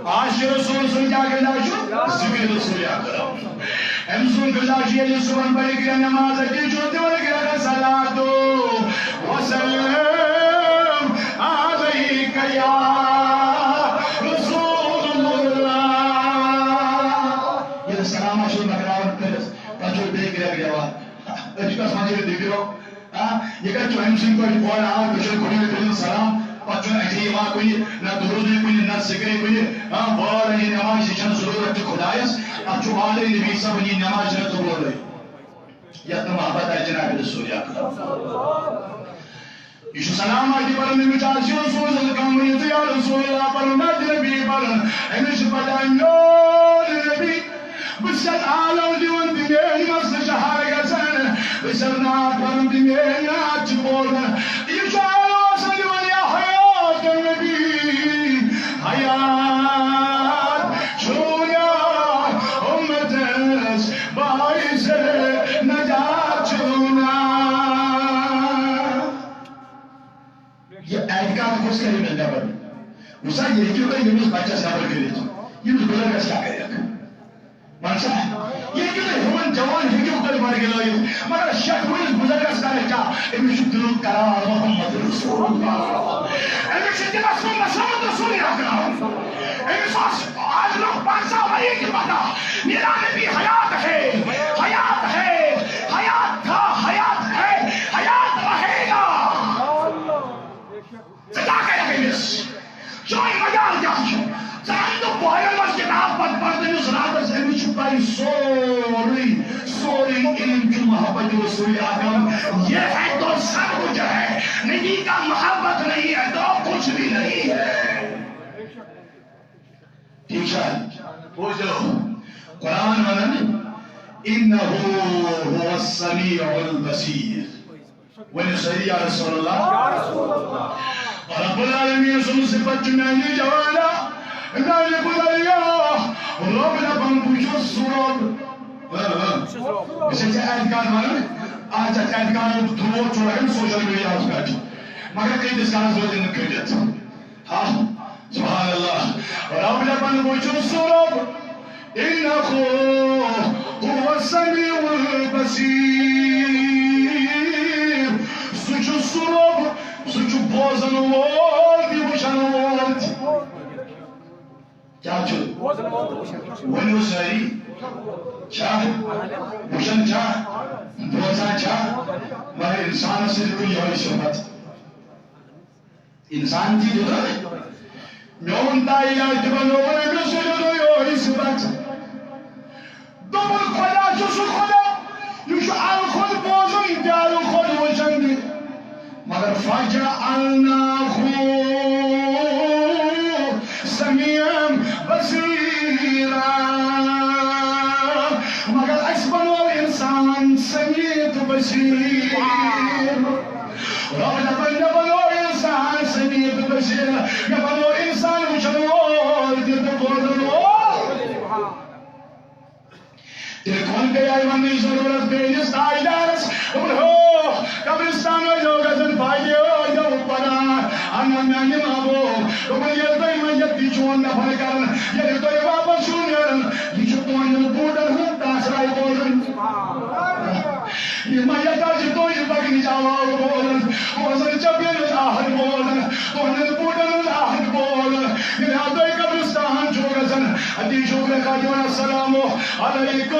عاشق رسول سُنٛد کیٛاہ غذا چھُ؟ ذکر رسول اکرم۔ أمۍ سُنٛد غذا چھُ ییٚلہِ صُبحن پرِ گرٛٮ۪کھ نماز، أتی چھُ تِمن گرٛٮ۪کھ صلاتُ وسلام علیک یا رسول اللہ۔ ییٚلہِ سلام چھُ مۄکلاوان کٔرِتھ، پتہٕ چھُ بیٚیہِ گرٛٮ۪کھ دِوان۔ أسۍ چھِ گژھان ییٚلہِ دِگرو، آ، یہِ کَتہِ چھُ أمۍ سٕنٛدۍ پٲٹھۍ اورٕ آو، بہٕ چھُس گۄڈٕ ییٚلہِ دِوان سلام، پَتہٕ چھُنہٕ اَتہِ یِوان کُنہِ، نہ دُروٗدٕے کُنہِ، نہ ذِکرٕے کُنہِ، آ، وٲر یہِ نٮ۪ماز، یہِ چھَنہٕ ضروٗرت تہِ خۄدایَس، اَتھ چھُ وعدَے نبی صٲبَن، یہِ نٮ۪ماز چھَنہٕ قبوٗلٕے۔ یَتھ نہٕ محبت آسہِ جناب رسول اکرم۔ یہِ چھُ سلام اَتہِ پَرُن، أمِس چھُ عاشق رسول صلی اللہ علیہ وسلم، یہِ چھُ یا رسول اللہ پَرُن، نہ تہِ نبی پَرُن۔ أمِس چھِ پَتہ میون نبی، بہٕ چھُس یَتھ عالم دِوان تہٕ میٲنۍ مسلہٕ چھِ حل گژھان۔ بہٕ چھُس یَتھ نعت پَرُن تہٕ میٲنۍ نعت چھِ بوزان۔ یہِ چھُ آوازٕ دِوان یا حیات نبی، حیات چھُنہ اُمتَس باعث نجات چھُنہ۔ یہِ اعتقاد کُس کرِ مےٚ نٮ۪بر؟ وٕچھ سا، یہِ ہیٚکِو تُہۍ ییٚمِس بَچَس نٮ۪بر کٔرِتھ، ییٚمِس بُزرگَس کیٛاہ کَرٮ۪کھ؟ وَن سا، ییٚتہِ تُہۍ ہُمَن جوان ہیٚکِو تُہۍ ورگہِ لٲیِتھ، مگر شیٹھ وُہِس بُزرگَس کَرِ کیٛاہ؟ أمِس چھُ دِلُک قرار محمد رسول اللہ۔ أمِس چھُ دِلَس منٛز محمد رسول اکرم۔ أمِس اوس آز برٛونٛہہ پنٛژاہ ؤری تہِ پتہ، میرا نبی حیات ہے، حیات ہے، حیات تھا، حیات ہے، حیات رہے گا۔ ژٕ کیٛاہ کَرَکھ أمِس؟ چٲنۍ مجال کیٛاہ چھُ؟ ژٕ اَن تہٕ پوہرن منٛز کِتاب پَتہٕ پَر تٔمِس راتَس، أمِس چھُ پَے سورُے، سورُے علم چھُ محبت رسول اکرم۔ یہ ہے تو سب کچھ ہے، نبی کا محبت نہیں ہے تو کچھ بھی نہیں ہے۔ ٹھیک ہے؟ بوزو۔ قرآن ونان، "انہ هو السمیع البصیر۔" ؤنِو سٲری، "یا رسول اللہ۔" رب العالمین سُنٛد صفت چھُ میانہِ جوانا، میانہِ بُزرگا، رب دپان، "بہٕ چھُس سُہ رب۔" ہاں، ہاں۔ بہٕ چھُس ژےٚ اعتقاد ونان، آز چھُ اعتقاد دود چھُ لگان سوشل میڈیاہَس پٮ۪ٹھ، مگر کۭتِس کالس روزِ نہٕ کھٔٹِتھ؟ ہاں، سبحان اللہ۔ رب دپان، "بہٕ چھُس سُہ رب۔" انہ هو السمیع البصیر۔ سُہ چھُ سُہ رب، سُہ چھُ بوزن وول تہِ، وٕچھن وول تہِ۔ کیٛاہ چھُ؟ ؤنِو سٲری۔ چھا؟ وٕچھن چھا؟ بوزان چھا؟ مگر انسانس سۭتۍ گوٚو یِہوٚے صفت۔ انسان تہِ دیُت۔ میون تاج تہِ بنووُن أمِس سۭتۍ دیُت یِہوٚے صفت۔ دوٚپُن، خۄدا چھُ سُہ خۄدا، یہِ چھُ الخۄد بوزُن تہِ الخۄد وٕچھن تہِ۔ مگر فجعلناه سميعا بصيرا۔ مگر اَسہِ بنوو انسان سمیع تہٕ بصیر۔ رب دپان، مےٚ بنوو انسان سمیع تہٕ بصیر، مےٚ بنوو انسان وٕچھن وول تہِ تہٕ بوزن وول۔ تیٚلہِ کون گٔیے وَننٕچ ضروٗرت میٲنِس تاجدارس؟ دوٚپُن، ہو، قبرستان ٲسۍزیو گژھان، فاتحہ ٲسۍزیو پران۔ اَنان میانہِ محبوب۔ دوٚپُن، ییٚلہِ تُہۍ وۄنۍ ییٚتہِ چون دفن کران، ییٚلہِ تُہۍ واپس چھِو نیران، یہِ چھُ تُہنٛدٮ۪ن بوٗٹن ہُنٛد تاثرے بوزان۔ یہِ ما یَتھ آسہِ تُہنٛدِ پکنٕچ آواز بوزان، بوزان چپلٮ۪ن ہٕنٛز آہٹ بوزان، تُہنٛدٮ۪ن بوٗٹن ہٕنٛز آہٹ بوزان۔ ییٚلہِ ہا تُہۍ قبرستان چھِو گژھان، اَتی چھُو گرٛٮ۪کھ دِوان، السلام علیکم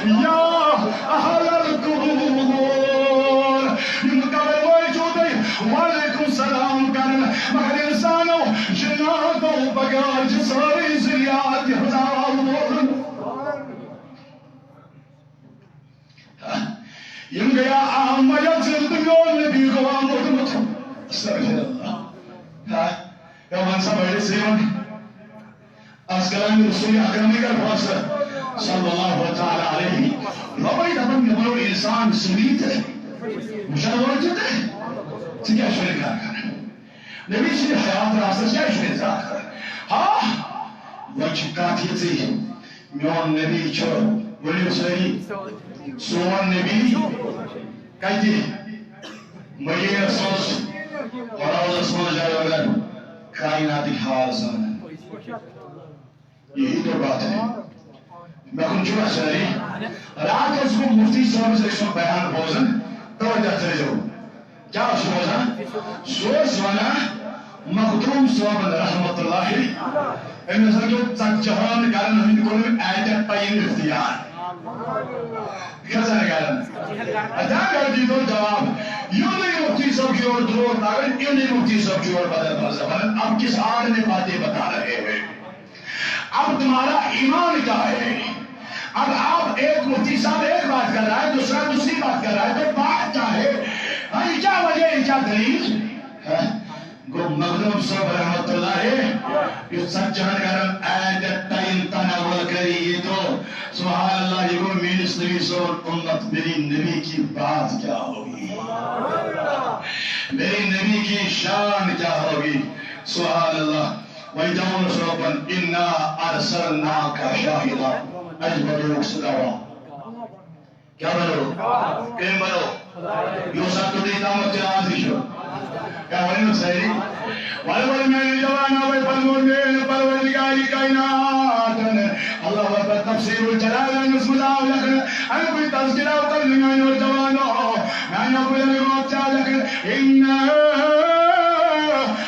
یا اہل القبور۔ یِم قبر وٲلۍ چھِو تُہۍ وعلیکم سلام کران، مگر انسانو، جناتو بغٲر چھِ سٲرٕے ذُریات یہِ حظ آواز بوزان۔ یِم گٔیا اہم وجہ زِ تہٕ میون نبی گوٚو آمُت۔ استغفر اللہ۔ ہا، ہے، وَن سا بٔڑِس یِوان۔ از کلام رسول اکرم کر فاصلہ صلی اللہ تعالی علیہ۔ رۄبے دپان، مےٚ بنوو انسان سُلی تہٕ وٕچھان وول چھُ تہٕ ژٕ کیٛاہ چھُکھ انکار کران؟ نبی سٕنٛدِ حیات راستس کیٛازِ چھُکھ انکار کران؟ ہا، وۄنۍ چھِ کتھ یِژٕے، میون نبی چھُ، ؤنِو سٲری، سون نبی کتہِ؟ مدیٖنس منٛز، روضس منٛز جلوگر، کائناتٕکۍ حال زانان۔ یہی تو بات ہے۔ مےٚ کُن چھُوا سٲری؟ راتھ اوسُس بہٕ مفتی صٲبس أکۍ سُنٛد بیان بوزان، توجہ تھٲیزیو۔ کیٛاہ اوس سُہ وَنان؟ سُہ اوس وَنان مخدوم صٲبن رحمت اللہ، أمۍ ہسا دیُت ژتجی ہن گرن ہٕنٛدۍ کوٚرُن اعتق تعین اختیار۔ کھژان گرن۔ اچھا، گرجی تو جواب، یوں نہیں مفتی صٲب چھُ یورٕ درٛوگ لاگان، یوں نہیں مفتی صٲب چھُ یورٕ بدل بدل وَنان، اب کس آڑ میں باتیں بتا رہے ہیں؟ اب تمہارا ایمان کیا ہے؟ اب آپ ایک مفتی صاحب ایک بات کر رہا ہے، دوسرا دوسری بات کر رہا ہے، تو بات کیا ہے؟ ہاں، یہ کیا وجہ ہے، یہ کیا دلیل؟ ہاں؟ گو مخدوم صاحب رحمت اللہ ہے، یہ سچان گرم آیت تعین تناول کری یہ تو، سبحان اللہ، یہ گو میرے نبی سون امت میری نبی کی بات کیا ہوگی؟ میری نبی کی شان کیا ہوگی؟ سبحان اللہ۔ وۄنۍ دِمو نہٕ رۄبن، "انا ارسلناک شاہدا"۔ اَسہِ بنووُکھ سُہ گواہ۔ کیٛاہ بنووُکھ؟ کٔمۍ بنوو؟ یُس اَتھ توٚتُے تامَتھ چلاوان تہِ چھُ۔ کیٛاہ ؤنِو سٲری؟ وَلہٕ وَلہٕ میٛانہِ جوانا، وۄنۍ فرموو میٛٲنۍ پروردگارِ کائناتن۔ اللہ اکبر، تفسیر الجلالینس منٛز آو لیکھنہٕ، اَمہِ کُے تذکرہ آو کرنہٕ میٛانیو جوانو، میٛانیو بُزرگو، کیٛاہ لیکھنہٕ؟ انا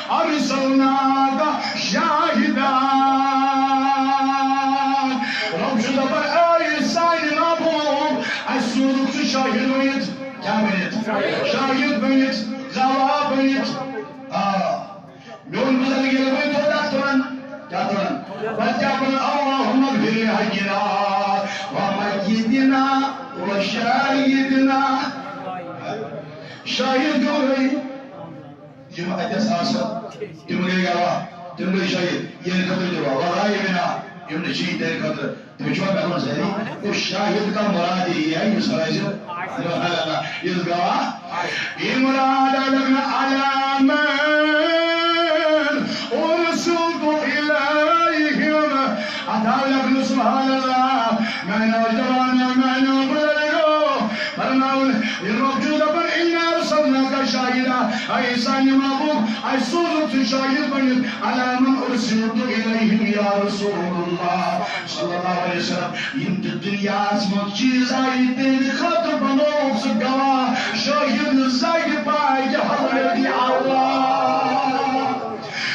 ارسلناک شاہدا۔ رۄب چھُ دَپان، اے سانہِ محبوب، اَسہِ سوٗزُکھ ژٕ شاہد بٔنِتھ۔ کیٛاہ بٔنِتھ؟ شاہد بٔنِتھ، گواہ بٔنِتھ۔ آ۔ میون بُزرگ ییٚلہِ وۄنۍ توٚت اَتھ تُلان، کیٛاہ تُلان؟ پَتہٕ کیٛاہ وَنان؟ اللہم اغفر لحینا و میتنا و شاہدنا۔ شاہد کیوں گئی؟ یِم اَتٮ۪س آسَن، تِم گٔے گواہ، تِم گٔے شٲہِد، یِہِنٛدِ خٲطرٕ تہِ گواہ، وغائبنا، یِم نہٕ چھِ، تِہِنٛدِ خٲطرٕ۔ تُہۍ چھِوا مےٚ وَن سٲری؟ کُس شاہِد کا مراد یہِ ہے، یُس روزِ، سبحان اللہ، یُس گواہ، یہِ مراد لَگنہٕ علی من ارسلت الیہم۔ اَتھ آو لَگنہٕ، سبحان اللہ، میٛانیو جوانو، میٛانیو بُزرگو، فرماوُن، یہِ رۄب چھُ دَپان، انا ارسلناک شاہدا، اے سانہِ محبوب، اَسہِ سوٗزُکھ ژٕ شاہد بٔنِتھ، علی من ارسلت الیہم یا رسول اللہ صلی اللہ علیہ وسلم۔ یِم تہِ دُنیاہَس منٛز چیٖز آیہِ، تِہِنٛدِ خٲطرٕ بنووُکھ ژٕ گواہ، شٲہد زَگہِ پاکہِ حضرت اللہ۔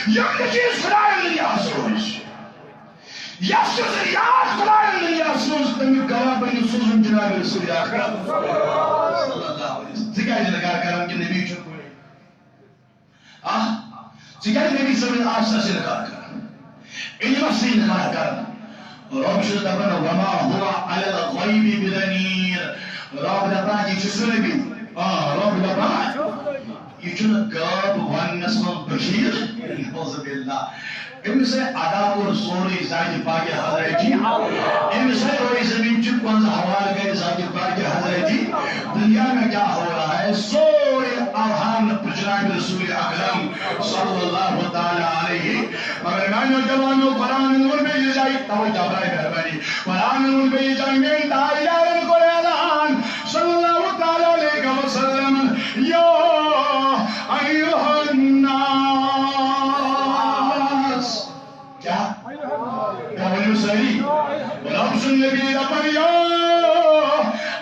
یِم تہِ چیٖز خدایَن دُنیاہَس منٛز۔ یس چھُ ذٔریعہٕ خدایَن دُنیا سوٗز، تَمیُک گواہ بٔنِو سوٗزُن جناب رسول اکرم صلی اللہ علیہ وسلم۔ ژٕ کیٛازِ اِنکار کران کہِ نبی چھُ گۄڈَے؟ آ، ژٕ کیٛازِ نبی صٲبٕنۍ آسنَس اِنکار کران؟ علمَس تہِ اِنکار کران؟ رۄب چھُ دَپان، "وما هو على الغیب بضنین۔" رۄب دَپان، یہِ چھُ سُہ نبی۔ آ، رۄب دَپان، یہِ چھُنہٕ غٲب وننس منٛز بخیل۔ نعوذ باللہ۔ أمِس ہے ادا کوٚر سورُے ذاتِ پاکہِ حضرتی۔ أمِس ہے روی زمین چہِ کنز حوالہٕ گٔے ذاتِ پاکہِ حضرتی۔ دنیا میں کیا ہو رہا ہے، سورُے الحان جناب رسول اکرم صلی اللہ تعالی علیہ۔ مگر میانیو جوانو، قرآن ووٚن بیٚیہِ جایہِ، توے جبرائیل مہربانی۔ قرآن ووٚن بیٚیہِ جایہِ، میٲنۍ تاج یارن کوٚر اعلان۔ صلی اللہ تعالی علیہ وسلم، یا ایھا الناس۔ کیا؟ کیا ؤنِو سٲری؟ رب سُنٛد نبی دَپان، یا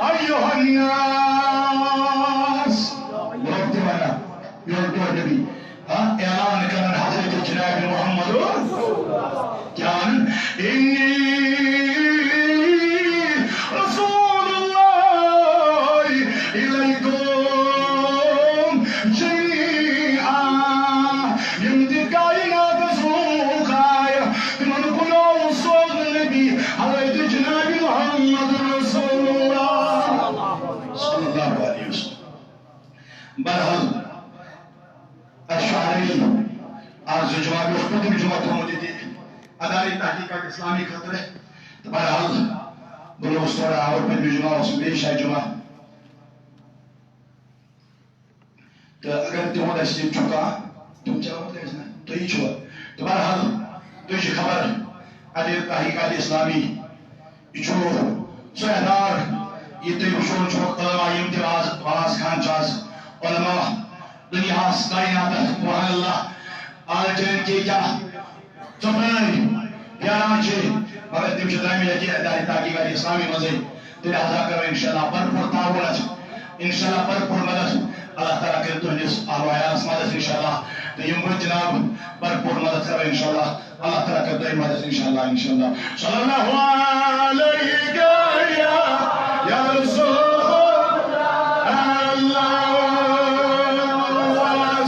ایھا الناس۔ رب تہِ وَنان، میون ٹوٹھ نبی۔ ہاں، اعلان کران حضرت جناب محمد۔ کیا ونان؟ انی رسول اللہ الیکم جمیعا۔ یِم تہِ کائناتس لوٗکھ آیہِ، تِمن کُن اوس سوزُن نبی حضرت جناب محمد رسول اللہ صلی اللہ علیہ وسلم۔ بہرحال، اَسہِ چھُ already اَز زٕ جمعہ، مےٚ اوس پٔتِم جمعہ تھوٚومُت ییٚتہِ ادارے تحقیقات اسلامی خٲطرٕ۔ تہٕ بہرحال، بہٕ لوٚگُس تھوڑا آوُر، پٔتمہِ جمعہ اوسُس بیٚیہِ جایہِ جمعہ۔ تہٕ اگر تِہُنٛد اَسہِ ییٚتہِ چھُ کانٛہہ، تِم چھِ آمٕتۍ ٲسۍ نا، تُہی چھِوا؟ تہٕ بہرحال، تُہۍ چھِ خبر، اَتہِ تحقیقات اسلامی، یہِ چھُ سُہ ادارٕ، یہِ تُہۍ وٕچھان چھِو، علماء یِم تہِ واز، واز خان چھِ آز، علماء دُنیاہَس، کائناتَس، سبحان اللہ، آز چھِ أمۍ کیٛاہ کیٛاہ ژۄپٲرۍ پھیران چھِ، مگر تِم چھِ درٛامٕتۍ ییٚتہِ ادارِ تحقیقات اسلامی منٛزٕے۔ تہٕ لہذا کرو انشاءاللہ بھرپور تعاون، انشاءاللہ بھرپور مدد۔ اللہ تعالیٰ کٔرِو تُہٕنٛدِس اہل و عیالَس مدد انشاءاللہ۔ تہٕ یِم بٔڑۍ جناب بھرپور مدد کرو انشاءاللہ۔ اللہ تعالیٰ کٔرِو تُہٕنٛدِ مدد انشاءاللہ، انشاءاللہ۔ صلی اللہ علیک یا، یا رسول اللہ۔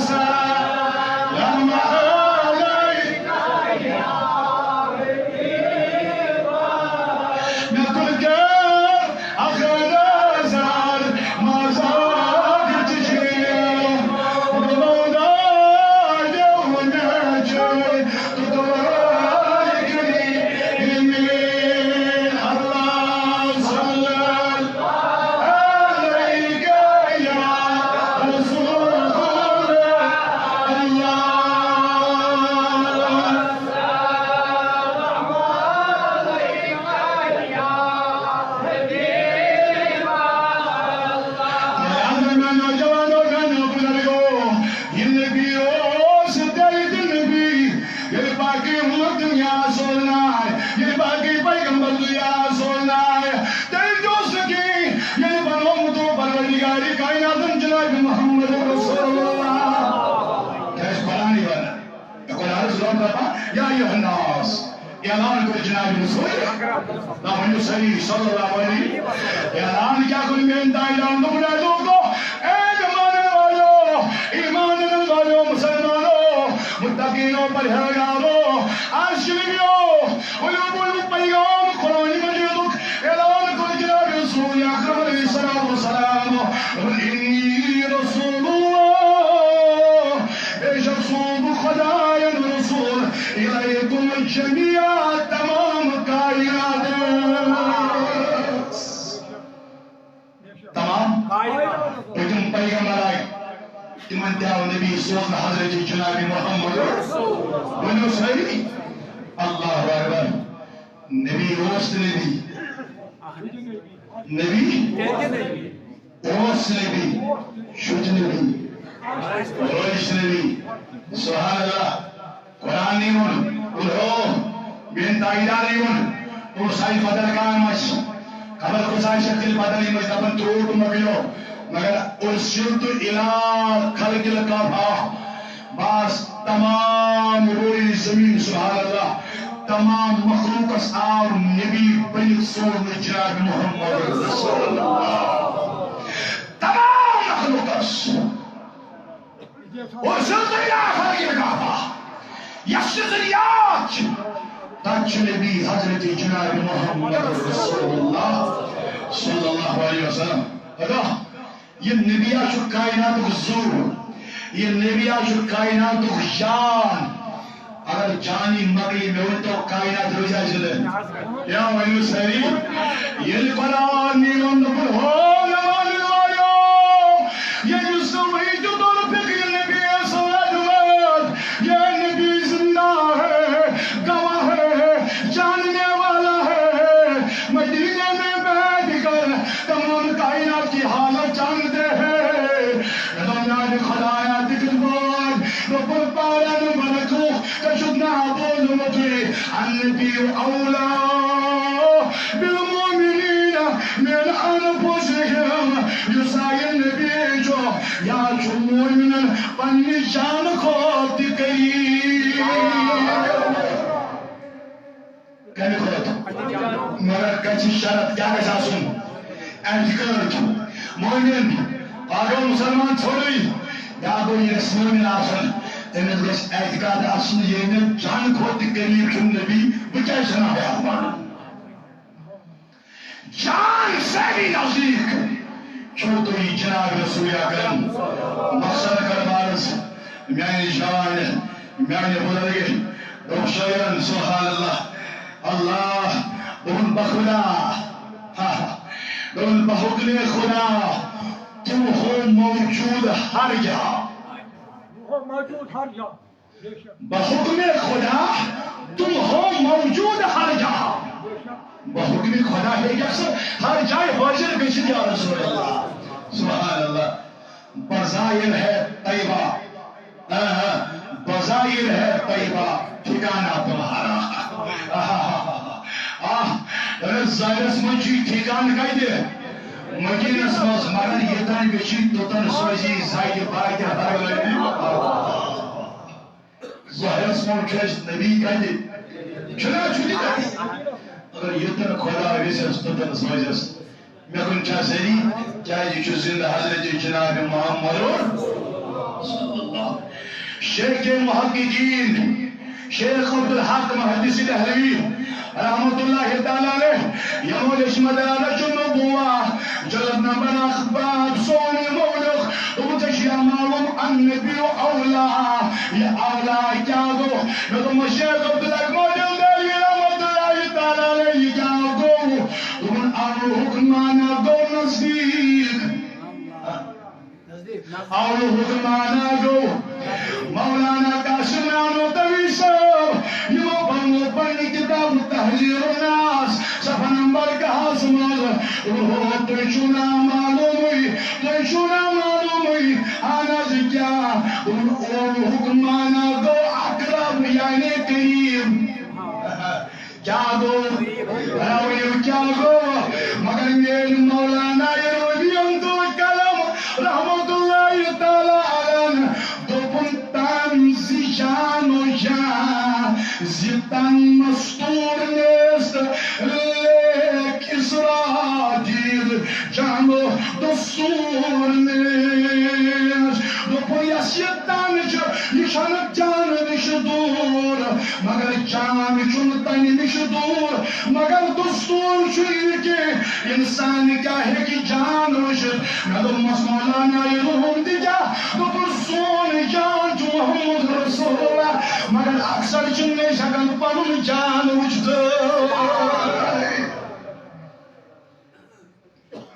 سلام علیک۔ مےٚ کوٚر کیٛاہ اکھ نظر مزاق تہِ چھِ، بہٕ وَنہٕ مےٚ چھُ تہٕ دُعا کٔرِتھ ییٚمہِ اللہ صلی اللہ علیک یا رسول اللہ۔ اگر مےٚ نوجوانو، مےٚ نوجوانو، یہِ نبی اوس تیٚلہِ تہِ نبی، ییٚلہِ باقٕے مُلک دُنیا سوزنایہِ، ییٚلہِ باقٕے پیغمبر دُنیا سوزنایہِ، تیٚلہِ تہِ اوس نہٕ کِہیٖنۍ، ییٚلہِ بنومُت اوس پروردگارِ کائناتن جناب محمد رسول اللہ۔ کیٛازِ قرآنٕے ونان؟ قرآنس رب دپان، یا ایھا الناس، اعلان کوٚر جناب رسول، نہ ؤنِو سٲری صلی اللہ علیہ۔ اعلان کیٛاہ کوٚر میٛانہِ تاجدارن؟ دوٚپُن، اے لوٗکو، اے ایمان والو، ایمان والو، مسلمانو، متقینو، پرہیزگارو، آز چھِ نبیو، ؤنِو، ؤنِو، پیغام قرآن مجیدُک اعلان کوٚر جناب رسول اکرم علیہ الصلوۃ والسلام، انی رسول اللہ، بے شک سوٗز بہٕ خۄداین رسول، الیکم جمیعا، تمام کائناتس۔ تمام۔ پٔتِم پیغمبر آے، تِمن تہِ آو نبی سوزنہٕ حضرت جناب محمد۔ ؤنِو سٲری، اللہ اکبر۔ نبی اوس تہٕ نبی۔ نبی اوس نبی، چھُ نبی، روزِ نبی۔ سبحان اللہ۔ قرآن نے ووٚن، قل ہو، میٛٲنۍ تاجدار نے ووٚن، تُہۍ ساے بدل کانٛہہ مَژھ۔ خبر کُس آسہِ تیٚلہِ بدل یِم ٲسۍ دَپان ترٛوٹ مۄکلیو۔ مگر ارسلت الی خلق الکافہ۔ بس تمام روئے زمین، سبحان اللہ، تمام مخلوقس آو نبی بٔنِتھ سوزنہٕ جناب محمد رسول اللہ۔ تمام مخلوقس۔ اور ذل دنیا خلق کعبہ، یس چھ ذریات چھ، تتھ چھ نبی حضرت جناب محمد رسول اللہ صلی اللہ علیہ وسلم۔ ادا، یہ نبیا چھ کائنات زور، یہ نبیا چھ کائنات جان۔ اگر جانی مۄکلہِ، مےٚ ؤنۍ تو، کائنات روزیا زندہ؟ یا ؤنِو سٲری، ییٚلہِ قرآن نیرُن دوٚپُن، ہو مےٚ مانن والٮ۪و، ییٚلہِ سُہ وٕنہِ تہِ توٚر فِکرِ نبی صلی اللہ علیہ وسلم، یہ نبی زندہ ہے، گواہ ہے، جاننے والا ہے، مدینے میں بیٹھ کر تمام کائنات کی حالت جانتے ہیں۔ میانہِ خدایا، تہِ کِتھ پٲٹھۍ؟ دوٚپُن، پارن برکوٗ، ژےٚ چھُتھ نہٕ بوٗزمُتُے، النبی اولا بالمؤمنین من انفسہم، یُس سا یہِ نبی چھُ، یہِ چھُ مومنن پننہِ جانہٕ کھۄتہٕ تہِ قریب۔ کمہِ کھۄتہٕ؟ مگر کتہِ چھِ شرط؟ کیٛاہ گژھِ آسُن؟ اعتقاد۔ مومن، اکھ گوٚو مسلمان ژھوٚرُے، بیٛاکھ گوٚو یہِ گژھِ مومن آسُن۔ تٔمِس گژھِ اعتقاد آسُن، ییٚمہِ جان کھۄتہٕ تہِ قریب چھُم نبی، بہٕ کیٛازِ چھُس نہٕ بیٛاکھ مانُن؟ جان سے بھی نزدیک۔ چھُو تُہۍ جناب رسول اکرم؟ مقصد کَرٕ عرض، میانہِ جان، میانہِ بُزرگہِ، دوٚپ شٲعرن، سبحان اللہ، اللہ، دوٚپُن بخدا، ہا، ہا، دوٚپُن بحکم خدا، تم ہو موجود ہر جا۔ وہ موجود ہر جا۔ بحکم خدا تم ہو موجود ہر جا۔ بحکم خدا ہے جیسے ہر جائے حاضر گژھِتھ یا رسول اللہ۔ سبحان اللہ۔ بظاہر ہے طیبہ، آہا، بظاہر ہے طیبہ ٹھکانہ تمہارا۔ آہا، آہ، ظاہرس منٛز چھُ ٹھکان کتہِ؟ مدینس منٛز، مگر ییٚتٮ۪ن وٕچھِ توٚتن سوزِ زاگہِ باگہِ ہر لٹہِ۔ ظاہرس منٛز چھُ اَسہِ نبی کتہِ؟ چھُنہ، چھُ تہِ کتہِ؟ اگر ییٚتٮ۪ن خدا ویژھٮ۪س، توٚتن سوزٮ۪س۔ مےٚ کُن چھا ذٔریعہٕ؟ کیازِ یہِ چھُ زندٕ حضرت جناب محمد صلی اللہ۔ شیخ محققین، شیخ عبدالحق محدث دہلوی رحمت اللہ تعالیٰ علیہ، یمو لیچھمت درجہ النبوہ، جلد نمبر اکھ، باب سون مولک، دوٚپُن، ژےٚ چھُیا معلوم، النبی اولا، یہِ اولا کیٛاہ گوٚو؟ مےٚ دوٚپمَس، شیخ عبدالحق محدث دہلوی رحمت اللہ تعالیٰ علیہ، یہِ کیٛاہ گوٚو؟ دوٚپُن، اولُک معنی گوٚو نزدیٖک۔ اولُک معنی گوٚو مولانا قاسم نانوتوی صٲب، یِمو پننہِ، پننہِ کِتاب تحذیر الناس صفحہ نمبر کاہس منٛز، دوٚپُن، ہو، تُہۍ چھِو نا معلومٕے، تُہۍ چھِو نا معلومٕے، اہن حظ، کیٛاہ؟ دوٚپُن، اولُک معنی گوٚو اقرب، یعنی قریب۔ کیٛاہ گوٚو؟ بڑا ؤنِو، کیٛاہ گوٚو؟ مگر میٲنۍ مولانا روی اندو قلم رحمت اللہ تعالیٰ علیہ دوٚپُن، تن زِ جانو جان، زِ تن مستور نیست، لیک اسرا دید جانو دستور نیست۔ دوٚپُن، یۄس یہِ تن چھِ، یہِ چھَنہٕ جانہٕ نِش دوٗر، مگر جان چھُنہٕ تَنہِ نِش دوٗر، مگر دستور چھُ یہِ کہِ اِنسان کیٛاہ ہیٚکہِ جان وٕچھِتھ؟ مےٚ دوٚپمَس، مولانا، یہِ روٗم تہِ کیٛاہ؟ دوٚپُن، سون جان چھُ محمد رسول اللہ، مگر اکثر چھِنہٕ أسۍ ہٮ۪کان پَنُن جان وٕچھِتھ۔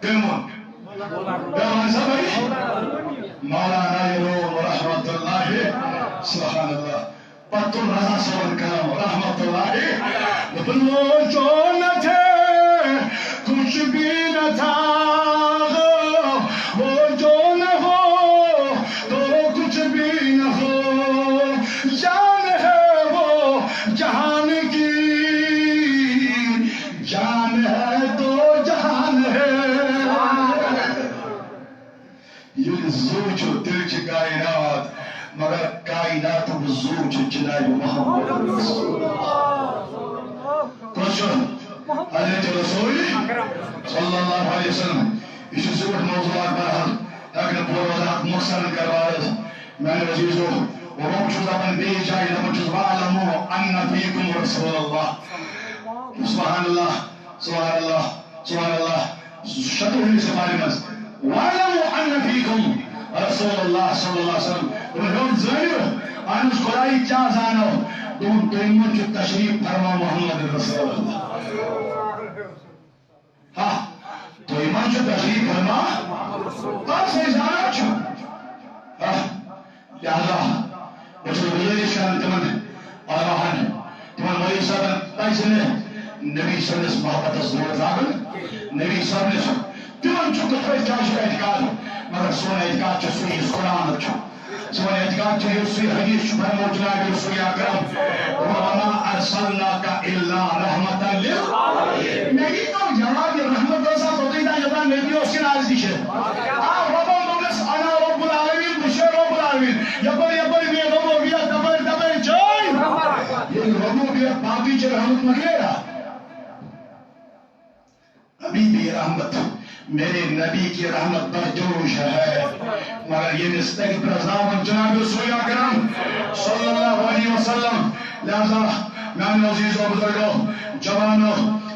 کٔمۍ ووٚن؟ کٔمۍ ووٚن سا بھائی؟ مولانا روم رحمت اللہ، سبحان اللہ۔ پتہٕ تُل رضا صٲبُن کلام رحمت اللہ۔ دوٚپُن، وہ جو نہ تھے، کچھ بھی نہ تھا، وہ جو نہ ہو، تو کچھ بھی نہ ہو۔ جان ہے وہ جہان کی، جان ہے تو جہان ہے۔ ییٚلہِ زُو چھُ، تیٚلہِ چھِ کائنات، مگر کائناتُک زُو چھُ جناب محمد رسول اللہ۔ کُس چھُ؟ حضرت رسول صلی اللہ علیہ وسلم۔ یہِ چھُ زیوٗٹھ موضوع اکھ، بہرحال، ہٮ۪کہٕ نہٕ پوٗرٕ وضاحت مۄخصرن کٔرِتھ عرض۔ میانہِ عزیزو، وۄنۍ چھُس دَپان بیٚیِس جایہِ، دَپان چھُس، "واعلموا ان فیکم رسول اللہ۔" سبحان اللہ، سبحان اللہ، سبحان اللہ۔ شتوُہمہِ سپارِ منٛز، "واعلموا ان فیکم رسول اللہ صلی اللہ علیہ وسلم۔" دوٚپُن، "ہیوٚر زٲنِو، اہن حظ، خدایی کیٛاہ زانو؟" دوٚپُن، "تُہۍ منٛز چھُ تشریف فرما محمد رسول اللہ۔" ہا، تُہۍ ما چھِو تشریف فرما؟ تَس أسۍ زانان چھِو۔ ہا، لہذا بہٕ چھُس گُزٲرِش کران تِمن علماہن، تِمن مولوی صٲبن، پزِ نہٕ نبی سٕنٛدِس محبتس دوٗر ترٛاوُن۔ نبی صٲبنِس، تِمن چھُ کِتھ پٲٹھۍ کیٛاہ چھُ اعتقاد، مگر سون اعتقاد چھُ سُے، یُس قرآنُک چھُ۔ سون اعتقاد چھُ، یُس سُے حدیث چھُ فرمومُت جناب رسول اکرم، "وما ارسلناک الا رحمتا للعالمین۔" مےٚ یی تو جواب، یہِ رحمت ٲسا توٚتُے تام، یوٚتام نبی اوس کِنہٕ از تہِ چھِ؟ آ، رۄبن دوٚپنس، "انا رب العالمین، بہٕ چھُسے رب العالمین۔" یپٲرۍ یپٲرۍ بیٚیہِ ربوبیت، تپٲرۍ تپٲرۍ چھٲے۔ ییٚلہِ ربوبیت باقٕے چھِ، رحمت مۄکلیے نا؟ حبیبی رحمت، میرے نبی کی رحمت بر جوش ہے۔ مگر ییٚمِس تَگہِ پرٛزناوُن جناب رسول اکرم صلی اللہ علیہ وسلم۔ لہذا میانیو عزیزو بزرگو، جوانو،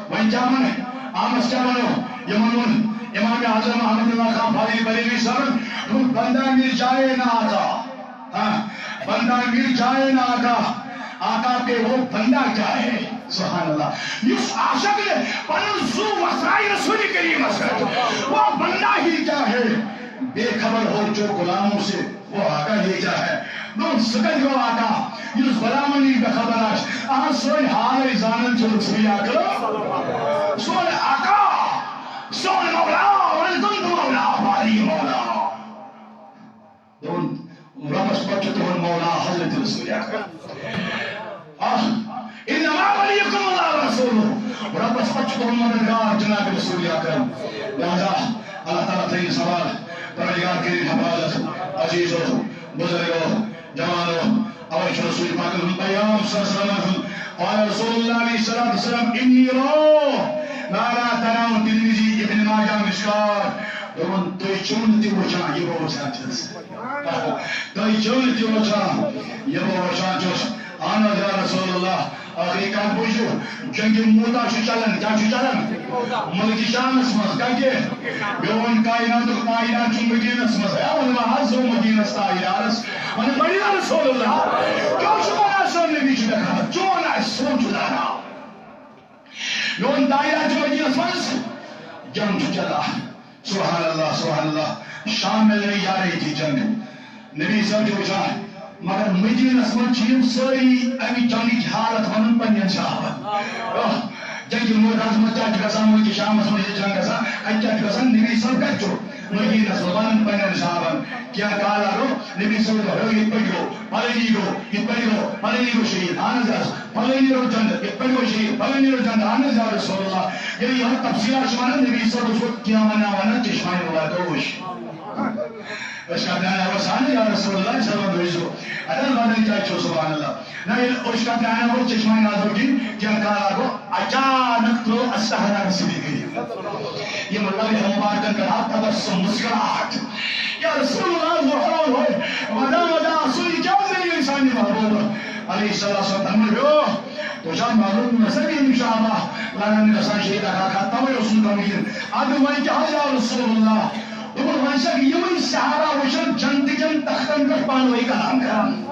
وۄنۍ کیٛاہ وَنہٕ؟ آمس کیٛاہ وَنو؟ یِمن ووٚن، امام اعظم احمد اللہ خان فاضل بریلوی صاحبن دوٚپُن، بندہ مر جائے نہ آقا۔ ہاں، بندہ مر جائے نہ آقا، آقا پہ وہ بندہ کیا ہے؟ سبحان اللہ۔ یُس عاشق نے پنُن زُو وۄتھرایہِ رسول کریمس پٮ۪ٹھ، وہ بندہ ہی کیا ہے؟ بے خبر ہو جو غلاموں سے، وہ آقا ہی کیا ہے؟ دوٚپُن، سُہ کتہِ گوٚو آقا، یُس غلامن نِش بے خبر آسہِ؟ آ، سٲنۍ حالٕے زانان چھُ رسول اکرم۔ سون آقا، سون مولا، وَلَا تُنْتُ مولا، باری مولا۔ دوٚپُن، رۄبس پتہٕ چھُ تُہُنٛد مولا حضرت رسول اکرم۔ آہ، انما ولیکم اللہ ورسولہ۔ رۄبس پتہٕ چھُ تُہُنٛد مددگار جناب رسول اکرم۔ لہذا اللہ تعالیٰ تھٲیِن سوال، پروردگار کٔرِن حفاظت، عزیزو، بزرگو، جوانو، اوے چھُ رسول پاکن ہُنٛد پیام صلی اللہ علیہ وسلم۔ قال رسول اللہ علیہ الصلوۃ والسلام، انی رو، نارا تناو ترمذی، ابن ماجہ، مشکات۔ دوٚپُن، تُہۍ چھِو نہٕ تہِ وٕچھان، یہِ بہٕ وٕچھان چھُس۔ تُہۍ چھِو نہٕ تہِ وٕچھان، یہِ بہٕ وٕچھان چھُس۔ اہن حظ یا رسول اللہ، ٲخری کتھ بوٗزِو، جنگِ موتہ چھُ چلان، کیٛاہ چھُ چلان؟ ملکِ شامس منٛز، کتہِ؟ میون کائناتُک تاجدار چھُ مدینس منٛز۔ ہے، وۄنۍ ما حظ گوٚو مدینس تاجدارس؟ وۄنۍ بڑی یا رسول اللہ، کیٛاہ چھُ ونان سون نبی چھُ لیکھان، چون آسہِ سون چھُ لیکھان۔ میون تاجدار چھُ مدینس منٛز، جنگ چھُ چلان۔ سبحان اللہ، سبحان اللہ۔ شام میں لڑی جا رہی تھی جنگ۔ نبی صاحب چھِ وٕچھان، مگر مدینس منٛز چھِ یِم سٲری اَمہِ جنگٕچ حالت وَنان پننٮ۪ن صحابن۔ آہ، جنگِ موتس منٛز کیٛاہ چھُ گژھان، مُلکِ شامس منٛز چھِ جنگ گژھان، اَتہِ کیٛاہ چھُ گژھان؟ نبی صٲب کَتہِ چھُ؟ مدینس منٛز وَنان پننٮ۪ن صحابن۔ کینٛہہ کال گوٚو، نبی صٲب دوٚپ، ہے، یِتھ پٲٹھۍ گوٚو، فلٲنی گوٚو، یِتھ پٲٹھۍ گوٚو، فلٲنی گوٚو شہیٖد۔ اہن حظ، آ۔ فلٲنی روٚٹ جنت، یِتھ پٲٹھۍ گوٚو شہیٖد، فلٲنی روٚٹ جنت، اہن حظ یا رسول اللہ۔ ییٚلہِ یِہوٚے تفصیٖلات چھِ وَنان، نبی صٲب اوس کینٛہہ وَنان، وَنان چشمہ نظر دوش۔ أسۍ کَتھ ناو آسان یا رسول اللہ صلی اللہ علیہ وسلم۔ اَدٕ حظ وَنان کیٛاہ چھُ سبحان اللہ۔ نہ ییٚلہِ أسۍ کَتھ ناو آسو چشمہ نظر کِنۍ، کینٛہہ کال گوٚو، اچانک ترٛوو اَسہِ صحابہ صدیقی۔ یِم لَبہِ مُبارکَن پٮ۪ٹھ آو تبسم، مسکراہٹ۔ یا رسول اللہ، ظہور ہوئے، مزہ مزہ آسو، یہِ کیٛاہ زٔنۍ اِنسان یہِ محبوب علیہ السلام فرمٲیو۔ تۄہہِ چھا معلوم، مےٚ سا بیٚیہِ نِش آبا لگان گژھان شہید اکھ اکھ ہتھ، تَوَے اوسُس بہٕ غمگیٖن۔ اَدٕ وۄنۍ کیٛاہ حظ یا رسول اللہ؟ دوٚپُن، وۄنۍ چھَکھ یِمَے صحابہ وٕچھان جنتہٕ کٮ۪ن تختن پٮ۪ٹھ پانہٕ ؤنۍ کلام کران۔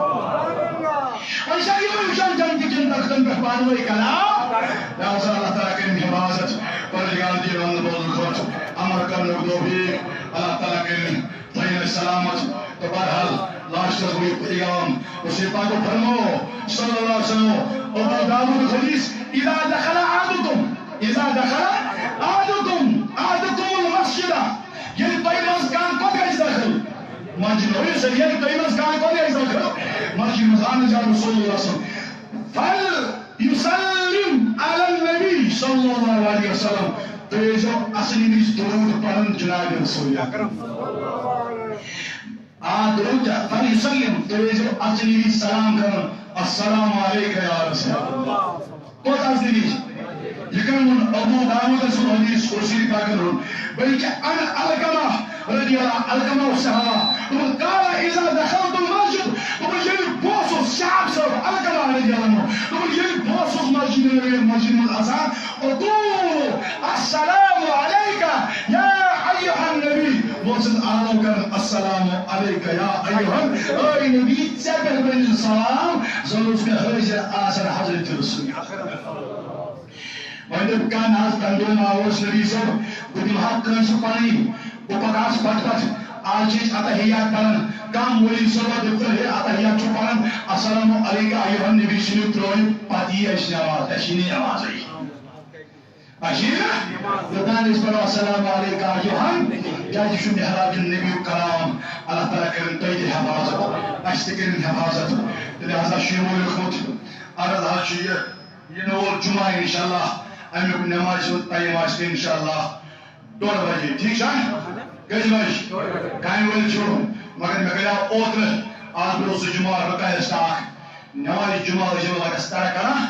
وۄنۍ چھَکھ یِمَے وٕچھان جنتہٕ کٮ۪ن تختن پٮ۪ٹھ پانہٕ ؤنۍ کلام۔ لہذا اللہ تعالیٰ کٔرِن حفاظت، پروردگار دِیِن وَننہٕ بوزنہٕ خٲطرٕ عمل کرنُک توفیق۔ اللہ تعالیٰ کٔرِن تھٲیِن أسۍ سلامت۔ تہٕ بہرحال، لاسٹس گوٚو یہِ پیغام۔ رسول پاکو فرمو، صلی اللہ علیہ وسلم، ابو داؤد حدیث، اذا دخل احدکم، اذا دخل احدکم، احدکم المسجد، ییٚلہِ تۄہہِ منٛز کانٛہہ کوٚت گژھِ دٲخل؟ مسجد، نبی صلی، ییٚلہِ تۄہہِ منٛز کانٛہہ کوٚت گژھِ دٲخل؟ مسجد منٛز، اہن حظ یا رسول اللہ صلی اللہ علیہ وسلم۔ فلیسلم علی النبی صلی اللہ علیہ وسلم۔ تُہۍ ٲسۍزیو اَسہِ نِش درود پَران جناب رسول اکرم۔ آ، درود، فلیسلم، تُہۍ ٲسۍزیو اَسہِ نِش سلام کران، السلام علیک یا رسول اللہ۔ کوٚت اَسہِ نِش؟ یہِ کٔمۍ ووٚن؟ ابو داؤد سُنٛد حدیث، رسول پاکن ووٚن۔ بلکہ ان علقمہ رضی اللہ، علقمہ اوس صحابہ۔ دوٚپُن، قال اذا دخلت المسجد، دوٚپُن، ییٚلہِ بہٕ اوسُس، صحابہ صٲب علقمہ رضی اللہ عنہ، دوٚپُن، ییٚلہِ بہٕ اوسُس مسجد نبوی، مسجد منٛز اژان، اقول السلام علیک یا ایھا النبی، بہٕ اوسُس اعلان کران، السلام علیک یا ایھا، اے نبی، ژےٚ پٮ۪ٹھ بنہِ سلام، زن اوس مےٚ حٲضِر آسان حضرت رسول۔ وۄنۍ دوٚپ کانٛہہ، نہ حظ، تَمہِ دۄہ ما اوس نبی صٲب، بہٕ دِمہٕ ہا کٲنٛسہِ پَنٕنۍ، بہٕ پَکہٕ ہَس پَتہٕ پَتہٕ۔ آز چھِ أسۍ اتحیات پَران، کانٛہہ مولوی صٲبا دوٚپُن، ہے، اتحیات چھُ پَران، السلام علیک ایھا النبی، ژھٕنِو ترٛٲوِتھ، پَتہٕ یی اَسہِ نٮ۪ماز، اَسہِ یی نہٕ نٮ۪مازٕے۔ اَسہِ یی نہٕ، یوٚتام أسۍ پَرو السلام علیک ایھا، کیٛازِ یہِ چھُ معراج النبیُک کلام۔ اللہ تعالیٰ کٔرِن تۄہہِ تہِ حفاظت، اَسہِ تہِ کٔرِن حفاظت۔ تہٕ لہذا چھُ یِمو لیوٚکھمُت، عرض حظ چھُ یہِ، یِنہٕ وول جمعہ انشاءاللہ، اَمیُک نٮ۪مازِ ہُنٛد ٹایم آسہِ انشاءاللہ ڈوٚڈ بجے، ٹھیٖک چھا؟ کٔژِ بجہِ؟ کامہِ وٲلۍ چھِو، مگر مےٚ کریٛاو اوترٕ، آز برونٛہہ زٕ جمعہ رُکایس تہٕ اکھ نٮ۪مازِ جمعہ ٲسۍ زیو لگس ترک کران،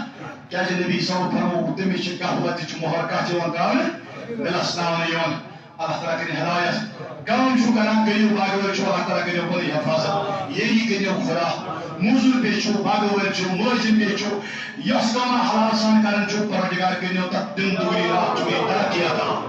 کیٛازِ نبی صٲب فرموو، تٔمِس چھِ غفلت تہِ چھِ مۄہر کتھ یِوان ترٛاونہٕ، دِلس ترٛاونہٕ یِوان۔ اللہ تعالیٰ کٔرِن ہدایت۔ کٲم چھُو کران، کٔرِو، باغہٕ وٲلۍ چھِو، اللہ تعالیٰ کٔرِو پنٕنۍ حفاظت۔ ییٚلہِ کٔرِو خدا، موٚزوٗر بیٚیہِ چھُو، باغہٕ وٲلۍ چھِو، مُلٲزِم بیٚیہِ چھُو، یۄس کٲم حلال سان کران چھُو، پروردگار کٔرِو تَتھ دِن دُگنی، راتھ دُگنی ترقی عطا۔